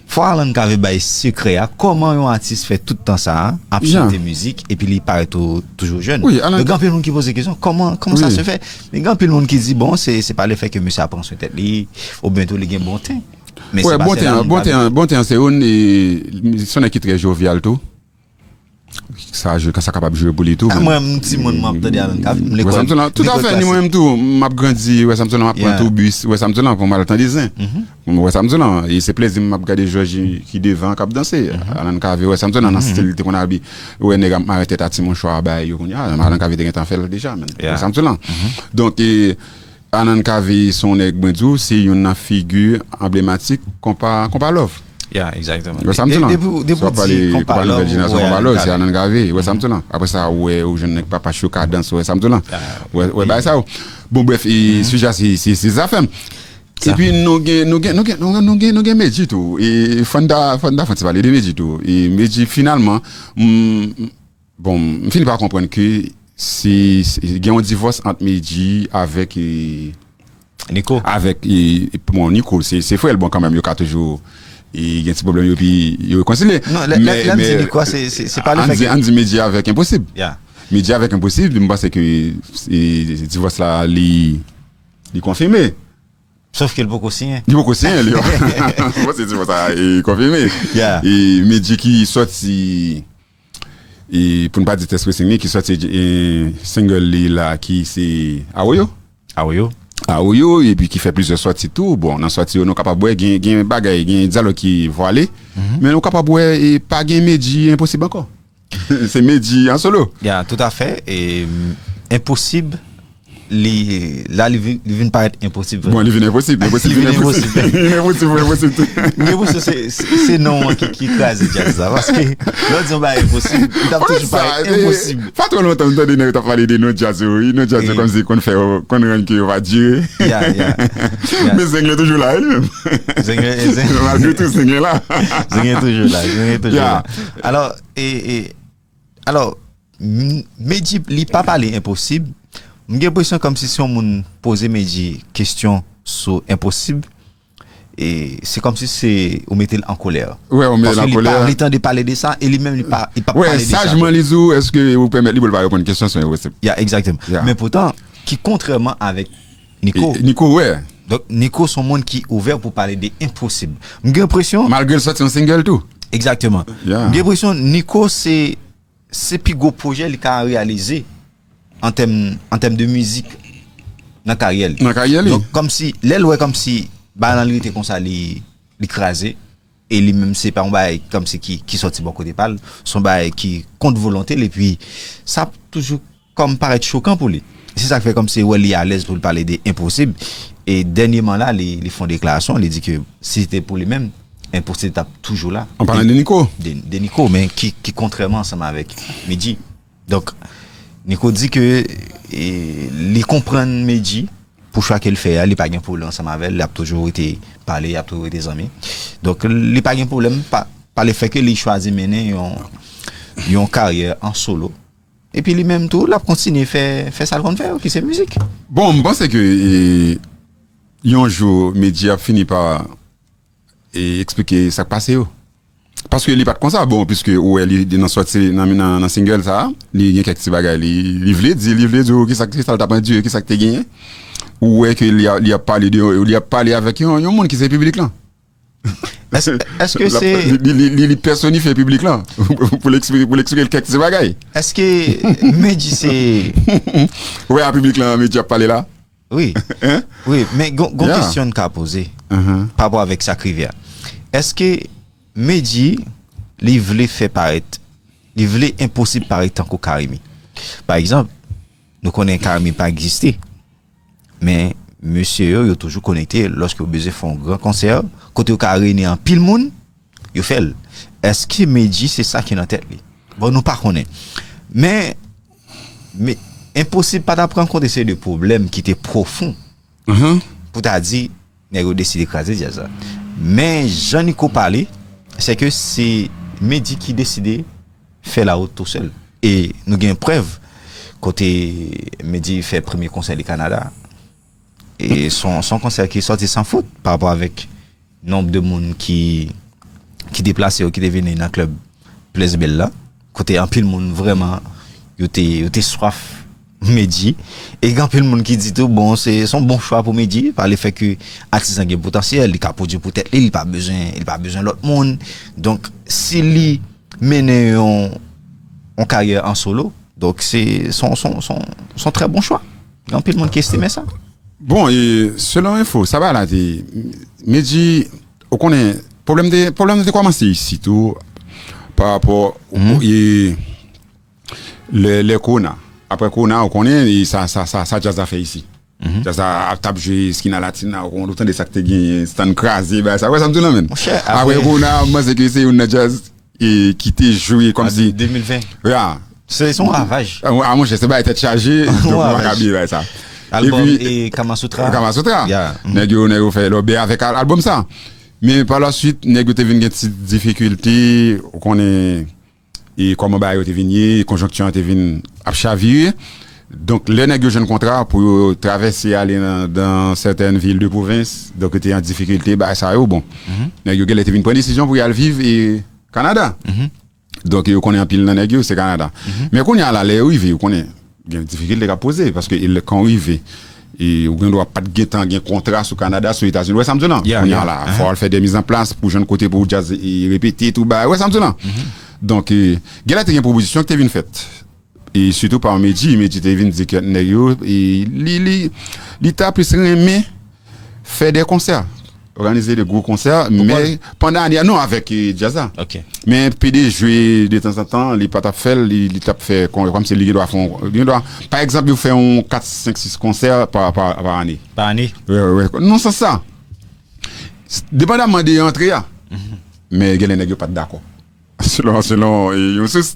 fò Alan Cavé bay sekrè a. Kòman yon atis fè tout tan sa a, ap chante mizik, epi li parèt tou- toujou jèn? Donk, gen anpil moun ki poze kesyon, kòman, kòman sa se fè? Men gen anpil moun ki di, bon, se, se pa lefèt ke misye ap pran swen tèt li, oubyen tou li gen bon ten. Men se pa sèl Alan Cavé. Bon ten an, bon ten an, se youn, e, se yon nèg ki trè jovyal tou. Sa jwe, sa kapab jwe pou li tou. Mwen, m timoun, m ap tande Alan Cavé, m lekòl. Wè sa m di w lan, toutafè, ni mwen menm tou, m ap grandi, wè sa m di w lan, m ap pran tou bis, wè sa m di w lan, pou m al tande zen. Wè sa m di w lan, e se plezi m ap gade Jòji ki devan k ap danse. Alan Cavé, wè sa m di w lan, nan stil li te konn abi, wè nèg ap mare tèt a ti mouchwa bay yo kounye a, Alan Cavé te gentan fè l deja, men. Wè sa m di w lan. Donk, e, Alan Cavé se yon nèg, mwen di w, se youn nan figi anblematik konpa, konpa love. Ya, egzakteman. Wè sa m di w lan? Depi, depi w di konpa love, ou wè Alan Cavé. Wè sa m di w lan? Apre sa, ou wè, ou jwenn nèg papa Chou Kadans, wè sa m di w lan? Wè, wè bagay sa yo. Bon, brèf, e sijè a se, se, se Zafèm. Epi nou gen, nou gen, nou gen, nou gen, nou gen, nou gen Medji tou. E fò n ta, fò n ta fè yon ti pale de Medji tou. E Medji, finalman, m, Bon, m fini pa konprann ke se, se, gen yon divòs ant Medji avèk, e, Nico. Avèk, e, bon, Nico, se, se frè l, bon, kanmenm, yo ka toujou, e, gen ti pwoblèm yo, epi yo rekonsilye. Non, lè, lè, lè m di Nico, se, se, se pa lefèt ke. Ann di Medji avèk Enposib. Medji avèk Enposib, m panse ke, e, divòs la, li, li konfime. Sòf ke l poko siyen. Li poko siyen, li. Bon, se ti bon sa, e konfime. E Medji ki sòti, e pou n pa di Test Pressing li, ki sòti, e, single li la, ki se Awoyo. Awoyo. Awoyo, epi ki fè plizyè sòti tou. Bon, nan sòti yo, nou kapab wè, gen, gen bagay, gen dyalòg ki vwale. Men nou kapab wè, e pa gen Medji Enposib ankò. Se Medji an solo. Ya, toutafè. E, Enposib, li, la, li vin, li vin parèt Enposib. Bon, li vin Enposib. Enposib vin Enposib. Li vin Enposib, Enposib tou. M gen enpresyon se, se, se non an ki, ki kraze djaz la. Paske, lè w di yon bagay Enposib, li t ap toujou parèt Enposib. Pa twò lontan, m tande nèg yo t ap pale de non djaz yo, wi. Non djaz yo kòmsi konn fè yo, konn rann ke yo pa dire. Ya, ya. Men Zenglen toujou la, wi, li menm. Zenglen, Zenglen. Malgre tou, Zenglen la. Zenglen toujou la, Zenglen toujou la. Alò, E, e, alò, m- Medji, li pa pale Enposib. M gen enpresyon kòmsi si yon moun poze Medji kesyon sou Enposib, e se kòmsi se ou mete l an kolè. Wè, ou mete l an kolè. Paske li pa vle tande pale de sa, e li menm li pa, li pa pale de sa. Wè, sajman li di w, èske ou pèmèt li pou l pa reponn kesyon sou Enposib? Ya, egzakteman. Men poutan, ki kontrèman avèk Nico. E, Nico, wè. Donk, Nico se yon moun ki ouvè pou pale de Enposib. M gen enpresyon. Malgre l sòti yon single tou. Egzakteman. M gen enpresyon Nico se, se pi gwo pwojè li ka reyalize an tèm, an tèm de mizik nan karyè li. Nan karyè li. Donk, kòmsi, lè l wè kòmsi bagay lan li rete konsa, li, li kraze, e li menm se pa yon bagay kòmsi ki, ki sòti bò kote pa l, se yon bagay ki kont volonte l, epi sa ap toujou kòm parèt chokan pou li. Se sa k fè kòmsi wè li alèz pou l pale de Enposib. E dènyèman la, li, li fè yon deklarasyon, li di ke si se te pou li menm, Enposib t ap toujou la. An palan de Nico. De, de Nico, men ki, ki kontrèman ansanm avèk Medji. Donk, Nico di ke, e, li konprann Medji pou chwa ke l fè a, li pa gen pwoblèm ansanm avè l, l ap toujou rete pale, y ap toujou rete zanmi. Donk, li pa gen pwoblèm pa, pa lefèt ke li chwazi mennen yon, yon karyè an solo. Epi li menm tou, l ap kontinye fè, fè sa l konn fè yo, ki se mizik. Bon, m panse ke, e, yon jou, Medji ap fini pa, e, eksplike sa k pase yo. Paske li pa t konsa, bon, piske ou wè li nan sòti, nan, nan, nan single sa a, li gen kèk ti bagay, li, li vle di, li vle di w kisa, kisa l t ap andire, kisa k te genyen. Ou wè ke li a, li ap pale de, li ap pale avèk yon, yon moun ki se piblik lan. Èske, èske se li, li, li, li pèsonifye piblik lan pou l eksplike, pou l eksplike l kèk ti bagay. Èske Medji se Ou wè a piblik lan Medji ap pale la? Wi. Wi, men gon kesyon n ka poze pa rapò avèk sa k rive a. Èske Medji li vle fè parèt, li vle enposib parèt tankou Carimi? Pa egzanp, nou konnen Carimi pa egziste. Men mesye yo, yo toujou konekte lòske yo bezwen fè yon gran konsè kote yo ka reyini anpil moun, yo fè l. Èske Medji se sa ki nan tèt li? Bon, nou pa konnen. Men, men enposib pa t ap rankontre se de pwoblèm ki te pwofon pou ta di nèg yo deside kraze djaz la. Men jan Nico pale, se ke se Medji ki deside fè lawout tou sèl. E nou gen prèv kote Medji fè premye konsè li Kanada. E son, son konsè ki sòti san fout pa rapò avèk nonb de moun ki, ki deplase yo, ki te vini nan klèb Plèzbèl la. Kote anpil moun vrèman, yo te, yo te swaf Medji. E gen anpil moun ki di tou, bon, se, se yon bon chwa pou Medji, pa le fè ke atis lan gen potansyèl, li ka pwodui pou tèt li, li pa bezwen, li pa bezwen lòt moun. Donk, si li mennen yon, yon karyè an solo, donk se, se yon, se yon, se yon, se yon trè bon chwa. Gen anpil moun ki estime sa. Bon, e selon enfo, sa ba la te, Medji, ou konnen, pwoblèm te, pwoblèm te kòmanse isi tou, pa rapò, e, lè, lè kowona. Apre kowona, ou konnen, e sa, sa, sa, sa djaz la fè isi. Djaz la ap t ap jwe Skina Latina, ou konnen, ou tande sa k te genyen, stand kraze, bagay sa. Wè sa m di w lan, menn. Apre kowona, m panse ke se youn nan djaz e ki te jwe kòmsi. De mil ven. Ya. Se se yon ravaj. A, a, monchè, se bagay tèt chaje, donk nou pa ka bliye bagay sa. Albòm e Kamasutra. Kamasutra. Nèg yo, nèg yo fè lòbè avèk al-, albòm sa. Men pa la swit, nèg yo te vin gen ti difikilte, ou konnen, e kòman bagay yo te vin ye, konjonkti an te vin ap chavire. Donk, lè nèg yo jwenn kontra pou yo travèse ale nan, dans certaines villes de province, donk yo te an difikilte, bagay sa yo, bon. Nèg yo genlè te vin pran desizyon pou y al viv e Kanada. Donk, yo konnen anpil nan nèg yo, se Kanada. Men kounye a la, lè yo rive, yo konnen gen difikilte k ap poze, paske e lè, kan w rive, e ou gen dwa pa t gentan gen kontra sou Kanada, sou Etazini. Ou wè sa m di w lan? Kounye a la, fò w al fè de mizanplas pou jwenn kote pou djaz e repete, tou bagay. Ou wè sa m di w lan? Donk, e, genlè te gen pwopozisyon ki te vin fèt. E sitou pa Medji, Medji te vin di kèk nèg yo, e li, li, li ta plis renmen fè de konsè. Òganize de gwo konsè, men pandan ane a, non, avèk, e, djaz la. Men P D jwe de tanzantan, li pa t ap fè l, li, li t ap fè kon, kòmsi li gen dwa fè yon, li gen dwa, pa egzanp, yo fè yon kat, senk, sis konsè pa, pa, pa ane. Pa ane? Wè, wè, wè. Nan sans sa, depandamman de antre a, men genlè nèg yo pa t dakò. Selon, selon, e, yon sous.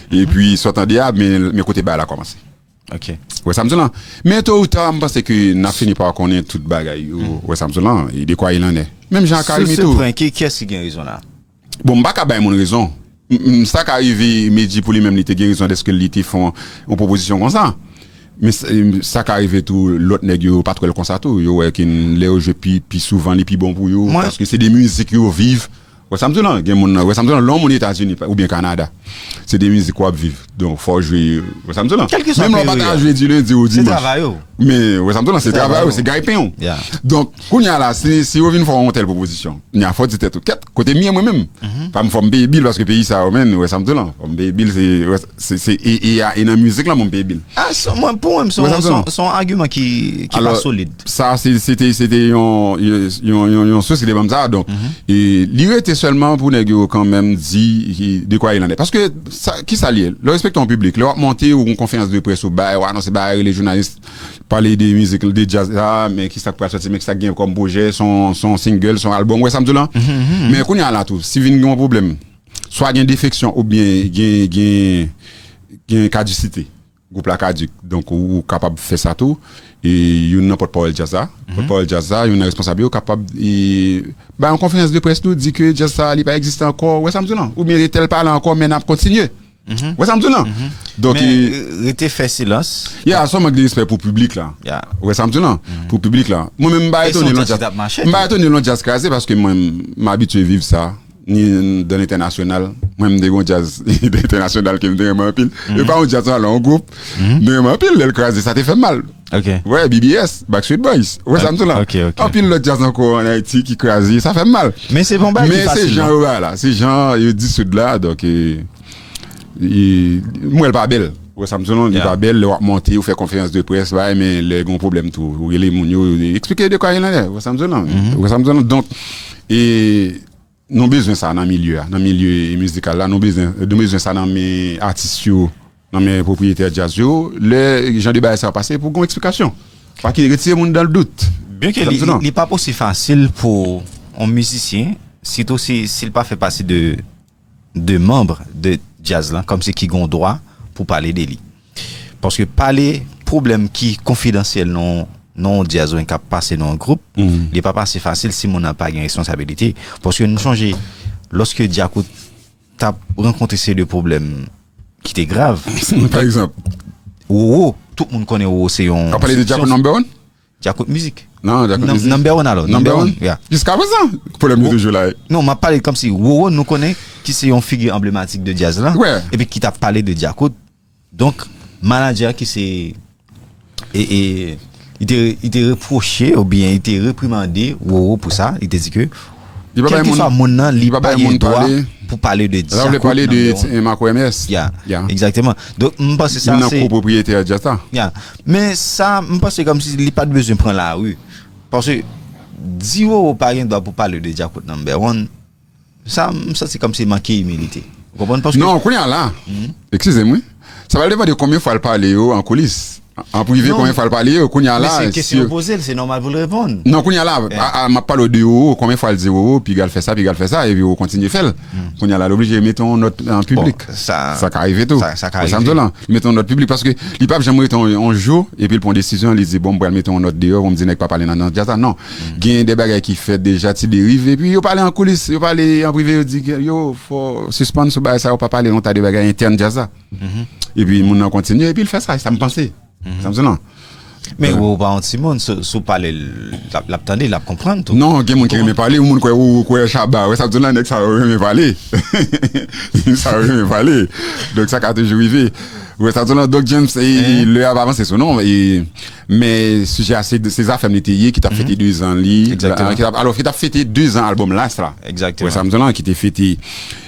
Epi, sa w tande a, men, men kote bagay la kòmanse. Ok. Wè sa m di w lan? Men to ou ta, m panse ke n ap fini pa konnen tout bagay yo. Wè sa m di w lan? E de quoi il en est. Menm jan ak Carimi tou. Ki, kiyès ki gen rezon la? Bon, m pa ka bay moun rezon. M, m, sa ka rive, Medji pou li menm, li te gen rezon dèske li te fè yon, yon pwopozisyon konsa. Men sa, sa ka rive tou, lòt nèg yo pa t wè l konsa tou. Yo wè ke lè yo jwe pi, pi souvan, li pi bon pou yo. Paske se de mizik yo viv. Wè sa m di w lan, gen moun nan, wè sa m di w lan, lè yon moun Etazini oubyen Kanada, se de mizik w ap viv. Donk, fò w jwe, wè sa m di w lan. Menm lè w pa ta jwe di lendi ou dimanch. Men, wè sa m di w lan, se travay ou, se gaypen w. Donk, kounye a la, si, si yo vin fè w yon tèl pwopozisyon, kounye a fò w di tèt ou, kèt, kote m ye mwen menm? Pa m fò m peye bil paske peyi sa yo, menn, wè sa m di w lan. Fò m peye bil, se, wè, se, se, e, e, e nan mizik lan, mwen m peye bil. A, mwen, pou mwen, se yon, se yon, se yon agiman ki, ki pa solid. Sa, se, se te, se te yon, yon, yon, yon, yon sous ki te ban m sa. Donk, e, li rete sèlman pou nèg yo kanmenm di ki, de quoi il en est. Paske, sa, ki sa l ye? Lè w respekte yon piblik, lè w ap monte yon konferans de près ou bay, w anonse bagay, rele jounalis, pale de mizik, de djaz la, men ki sa k pral sòti, men ki sa k gen kòm pwojè, se yon, se yon single, se yon albòm, w wè sa m di w lan? Men kounye a la tou, si vin gen yon pwoblèm, swa gen defeksyon oubyen gen, gen, gen kadisite. Gwoup la kadik. Donk, ou, ou kapab fè sa tou. E youn nan pòtpawòl djaz la. Pòtpawòl djaz la, youn nan responsab yo kapab, e, bay yon konferans de près tou, di ke djaz sa, li pa egziste ankò. Ou wè sa m di w lan? Oubyen tèl pa la ankò, men n ap kontinye. Ou wè sa m di w lan? Donk, men, e, rete fè silans. Ya, se yon mank de respè pou piblik la. Ou wè sa m di w lan? Pou piblik la. Mwen menm, m pa etone lè yon djaz, m pa etone lè yon djaz kraze paske mwen, m abitye viv sa. Ni dan lentènasyonal. Mwen, m te gen yon djaz entènasyonal ke m te renmen anpil. E pa yon djaz sèlman, yon gwoup. M te renmen anpil, lè l kraze, sa te fè m mal. Ok. Wè, B B S, Backstreet Boys. Wè sa m di w la. Ok, ok. Anpil lòt djaz ankò ann Ayiti ki kraze, sa fè m mal. Men se pa yon bagay ki fasil, non. Men se jan yo ba la, se jan yo disoud la, donk, e, e, m wè l pa bèl. Wè sa m di w la, li pa bèl, lè w ap monte, ou fè konferans de près, bagay, men lè gen yon pwoblèm tou, ou rele moun yo, eksplike de kwa il en est. Wè sa m di w la. Wè sa m di w la. Donk, e, nou bezwen sa nan milye a, nan milye mizikal la, nou bezwen, nou bezwen sa nan men atis yo, nan men pwopriyetè djaz yo, lè jan de bagay sa pase pou gen yon eksplikasyon. Pa ki retire moun nan dout. Byen ke li, li, li pa osi fasil pou yon mizisyen, sitou si, si l pa fè pati de, de manm de djaz lan, kòmsi ki gen dwa pou pale de li. Paske pale pwoblèm ki konfidansyèl nan, nan yon djaz oubyen k ap pase nan yon gwoup, li pa pase fasil si moun nan pa gen responsabilite. Paske nou sonje, lòske Djakout t ap rankontre seri de pwoblèm ki te grav. Pa egzanp. Roro, tout moun konnen Roro se yon... W ap pale de Djakout number one? Djakout mizik. Non, Djakout mizik. Number one alò. Number one? Yeah. Jiska prezan, pwoblèm yo toujou la. Non, m ap pale kòmsi Roro, nou konnen ki se yon figi anblematik de djaz la. Epi ki t ap pale de Djakout. Donk, manadjè a ki se, e, e, li te, li te repwoche oubyen li te reprimande Roro pou sa. Li te di ke kèlkeswa moun nan, li pa gen dwa pou pale de Djakout nan Bèwon. Li pa bay moun pale. Li pa bay moun pale de, eh, Marco M S. Ya, egzakteman. Donk, m panse sa se youn nan kopwopriyetè djaz la. Ya. Men sa, m panse kòmsi li pa t bezwen pran lari. Paske di Roro pa gen dwa pou pale de Djakout nan Bèwon, sa, m santi kòmsi manke imilite. Ou konprann? Paske... Non, kounye a la. Eskize m, wi. Sa pral depann de konbyen fwa l pale yo an koulis. An prive, konbyen fwa l pale yo. Kounye a la, men se kesyon yo poze l, se nòmal pou l reponn. Non, kounye a la, a, a, m ap pale w de Roro, konbyen fwa l di Roro, piga l fè sa, piga l fè sa, epi Roro kontinye fè l. Kounye a la, l oblije mete yon nòt an piblik. Bon, sa, sa ka rive tou. Sa, sa ka rive. Wè sa m di w la. Li mete yon nòt piblik paske li p ap janm rete yon, yon jou, epi l pran yon desizyon, li di, bon, m pral mete yon nòt deyò pou m di nèg pa pale nan, nan djaz la. Non. Gen de bagay ki fèt deja, ti deriv, epi yo pale an koulis, yo pale an prive, yo di, yo, fò sispann sou bagay sa, yo pa pale yon ta de bagay entèn djaz la. Epi moun nan kontinye, epi l fè sa, sa m panse. Sa m di w la. Men Roro pa yon timoun, si, si w pale l, l ap, l ap tande, l ap konprann tou. Non, gen moun ki renmen pale, yon moun kwè, ou kwè Shabba, wè sa m di w la, nèg sa yo renmen pale. Sa yo renmen pale. Donk sa ka toujou rive. Wè sa m di w la, Doc James, e, e, lè a pa avanse sou nou, e, men sijè a se, se Zafèm li te ye, ki t ap fete dezan li, ki t ap, alò, ki t ap fete dezan albòm Last la. Wè sa m di w la, ki te fete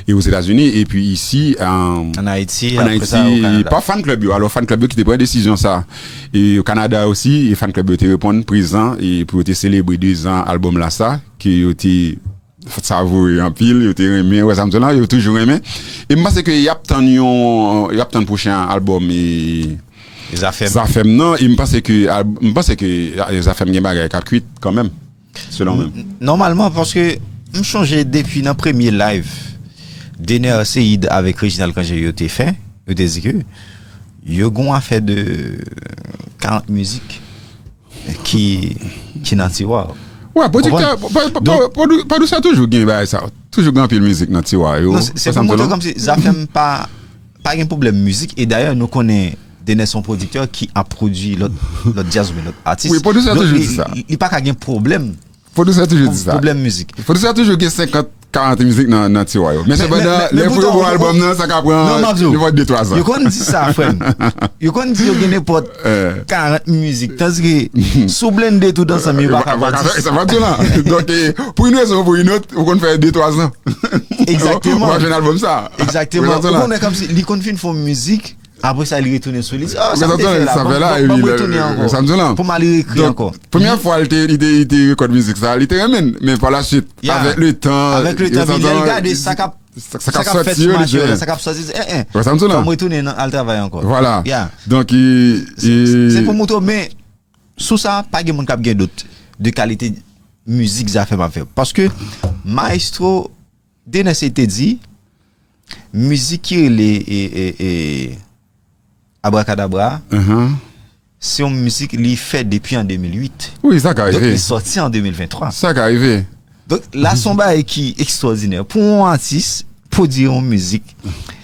e Ozetazini, epi isi, ann Ayiti, pa fan club yo. Alò, fan club yo ki te pran desizyon sa. E o Kanada osi, e fan club yo te reponn prezan, e pou yo te selebre dezan albòm Last la, ke yo te savoure anpil, yo te renmen, wè sa m di w la, yo toujou renmen. E m panse ke y ap tann yon, y ap tann pwochen albòm, e Zafèm. Zafèm nan, e m panse ke, m panse ke, e, Zafèm gen bagay k ap kwit kanmenm. Selon mwen. N-, nòmalman, paske m sonje depi nan premye live Dener Ceide avèk Reginald Cangé yo te fè, yo te di ke yo gon afè de karant mizik ki, ki nan tiwa. Wè, pwodiktè, pwodiktè toujou gen bagay sa. Toujou gen anpil mizik nan tiwa yo. Non, se, se pou montre kòmsi Zafèm pa, pa gen pwoblèm mizik. E dayè, nou konnen Dener se yon pwodiktè ki ap pwodui lòt, lòt djaz oubyen lòt atis. Wi, pwodiktè toujou di sa. Donk, li, li, li pa ka gen pwoblèm. Pwodiktè toujou di sa. Pwoblèm mizik. Pwodiktè toujou gen senkant, karant mizik nan, nan tiwa yo. Men sepandan, lè pou yo ba w albòm nan, sa ka pran nenpòt de twa zan. Yo konn di sa, frè m. Yo konn di yo gen nenpòt karant mizik. Tandike, si w blende tout ansanm, yo pa ka pwodui. Sa pa di la. Donk, e, pou yon rezon ou pou yon lòt, ou konn fè de twa zan. Egzakteman. Ou pa jwenn albòm sa. Egzakteman. Ou konnen kòmsi li konn fin fè yon mizik, apre sa, li retounen sou li. Ah, sa m te fè la, ban m retounen ankò. Pou m al reekri ankò. Premyè fwa li te, li te, li te rekòd mizik sa, li te renmen l, men pa la swit, avèk le tan, avèk le tan, epi lè l gade sa k ap, sa k ap fèt sou mache yo la, sa k ap sòti, en, en, fò m retounen al travay ankò. Vwala. Donk, se pou moutre w, men sou sa, pa gen moun k ap gen dout de kalite mizik Zafèm ap fè. Paske Maestro Dener Ceide te di, mizik ki rele, e, e, e, Abrakadabra, se yon mizik li fè depi an de mil uit. Wi, sa ka rive. Donk, li sòti an de mil venntwa. Sa ka rive. Donk, la, se yon bagay ki ekstwòdinè. Pou yon atis pwodui yon mizik,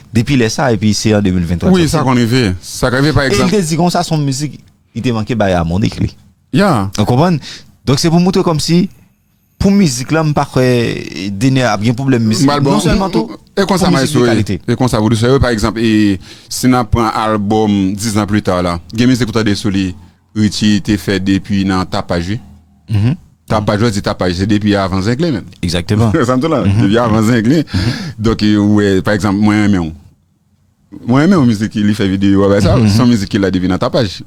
depi lè sa, epi se an de mil venntwa. Wi, sa konn rive. Sa ka rive, pa egzanp. E li te di konsa, se yon mizik, li te manke bay amoni li. Ya. Ou konprann? Donk, se pou moutre kòmsi pou mizik la, m pa kwè Dener ap gen pwoblèm mizik. Non sèlman tou, e konsa, pou mizik de kalite. E konsa, pwodiktè yo, pa egzanp, e si n ap pran albòm Dix ans plus tard la, gen mizik ou tande sou li, Richie te fè depi nan Tapaj, wi. Mhm. Tapaj, lè w di Tapaj, se depi avan Zenglen menm. Egzakteman. Sa m di w la, depi avan Zenglen. Donk, ou wè, pa egzanp, Mwen renmen w. Mwen renmen w mizik li fè videyo a, sa, se yon mizik ki la depi nan Tapaj.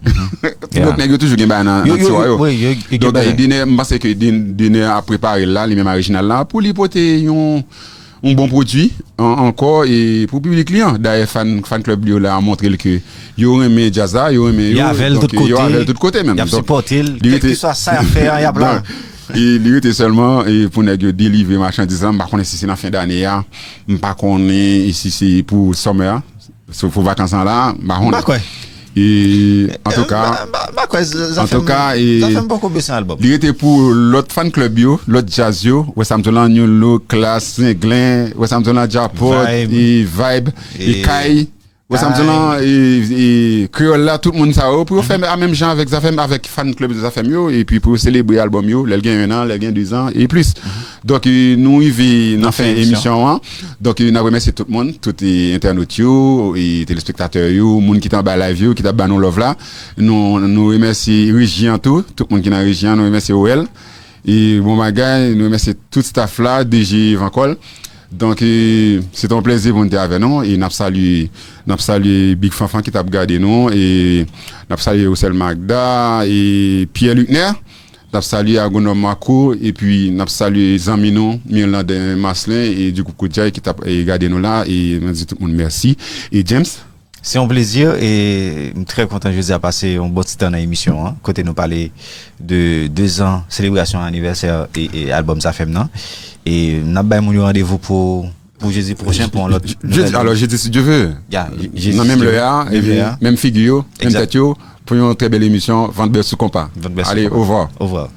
Donk, nèg yo toujou gen bagay nan nan tiwa yo. Wi, yo gen Donk, bagay. Dener, m panse ke Den- Dener ap prepare l la, li menm a Reginald la, pou li pote yon yon bon pwodui an- ankò e pou piblik li an. Dayè, fan, fan club li yo la montre l ke yo renmen djaz la, yo renmen yo. Y avè l Donk, tout kote. Yo avè l tout kote menm. Y ap Donk, sipòte l, li rete- kèlkeswa sa y ap fè a, y ap la. Donk, e li rete sèlman e pou nèg yo delivre machandiz la. M pa konnen si se nan fen dane a. M pa konnen si se pou summer a. Se pou vakans an la, m pa konnen. M pa kwè. E antouka, M pa- m pa kwè z- antouka, e- zafè m poko bese yon albòm. Li rete pou lòt fan club yo, lòt djaz yo, Wè Samson lan, New Look, Klass, Zenglen, Wè Samson lan, Djapòt, Vibe. e Vibe, e E Kay, Wè Samson lan, e, e Kreyòl la, tout moun sa yo, pou yo fè a menm jan avèk Zafèm, avèk fan club Zafèm yo, epi pou yo selebre albòm yo, lè l gen en an, lè l gen de zan, e plis. Donk, e, nou rive nan fen emisyon an. Donk, e, n ap remèsye tout moun, tout e, entènot yo, e telespektatè yo, moun ki t anba live yo, ki t ap ba nou love la. Nou, nou remèsye reji an tou, tout moun ki nan reji an, nou remèsye Orel. E bon bagay, nou remèsye tout staff la, D J Vankòl. Donk, e, se te yon plezi pou n te avè nou. E n ap salye, n ap salye Big Fanfan ki t ap gade nou. E n ap salye Roussel Magda, e Pierre Lucner. N ap salye Agwonòm Marco, epi n ap salye zanmi nou, Mirlande Marcelin, e di gwoup Koudjay ki t ap e, gade nou la, e mwen di tout moun mèsi. E James? Se yon plezi, e m trè kontan jodi a pase yon bon ti tan nan emisyon an, kote nou pale de de zan selebrasyon anivèsè e, e albòm Zafèm nan. E n ap bay moun yo randevou pou, pou jedi pwochen pou yon lòt Jedi, alò, jedi, si Dye vle. Ya, jedi, Nan menm si Dye lè a, vle. Menm epi lè a. Menm figi yo, menm Exact. Tèt yo, pou yon trè bèl emisyon, Vant Bèl sou Konpa. Vant Bèl sou Allez, Konpa. Au revoir. Au revoir.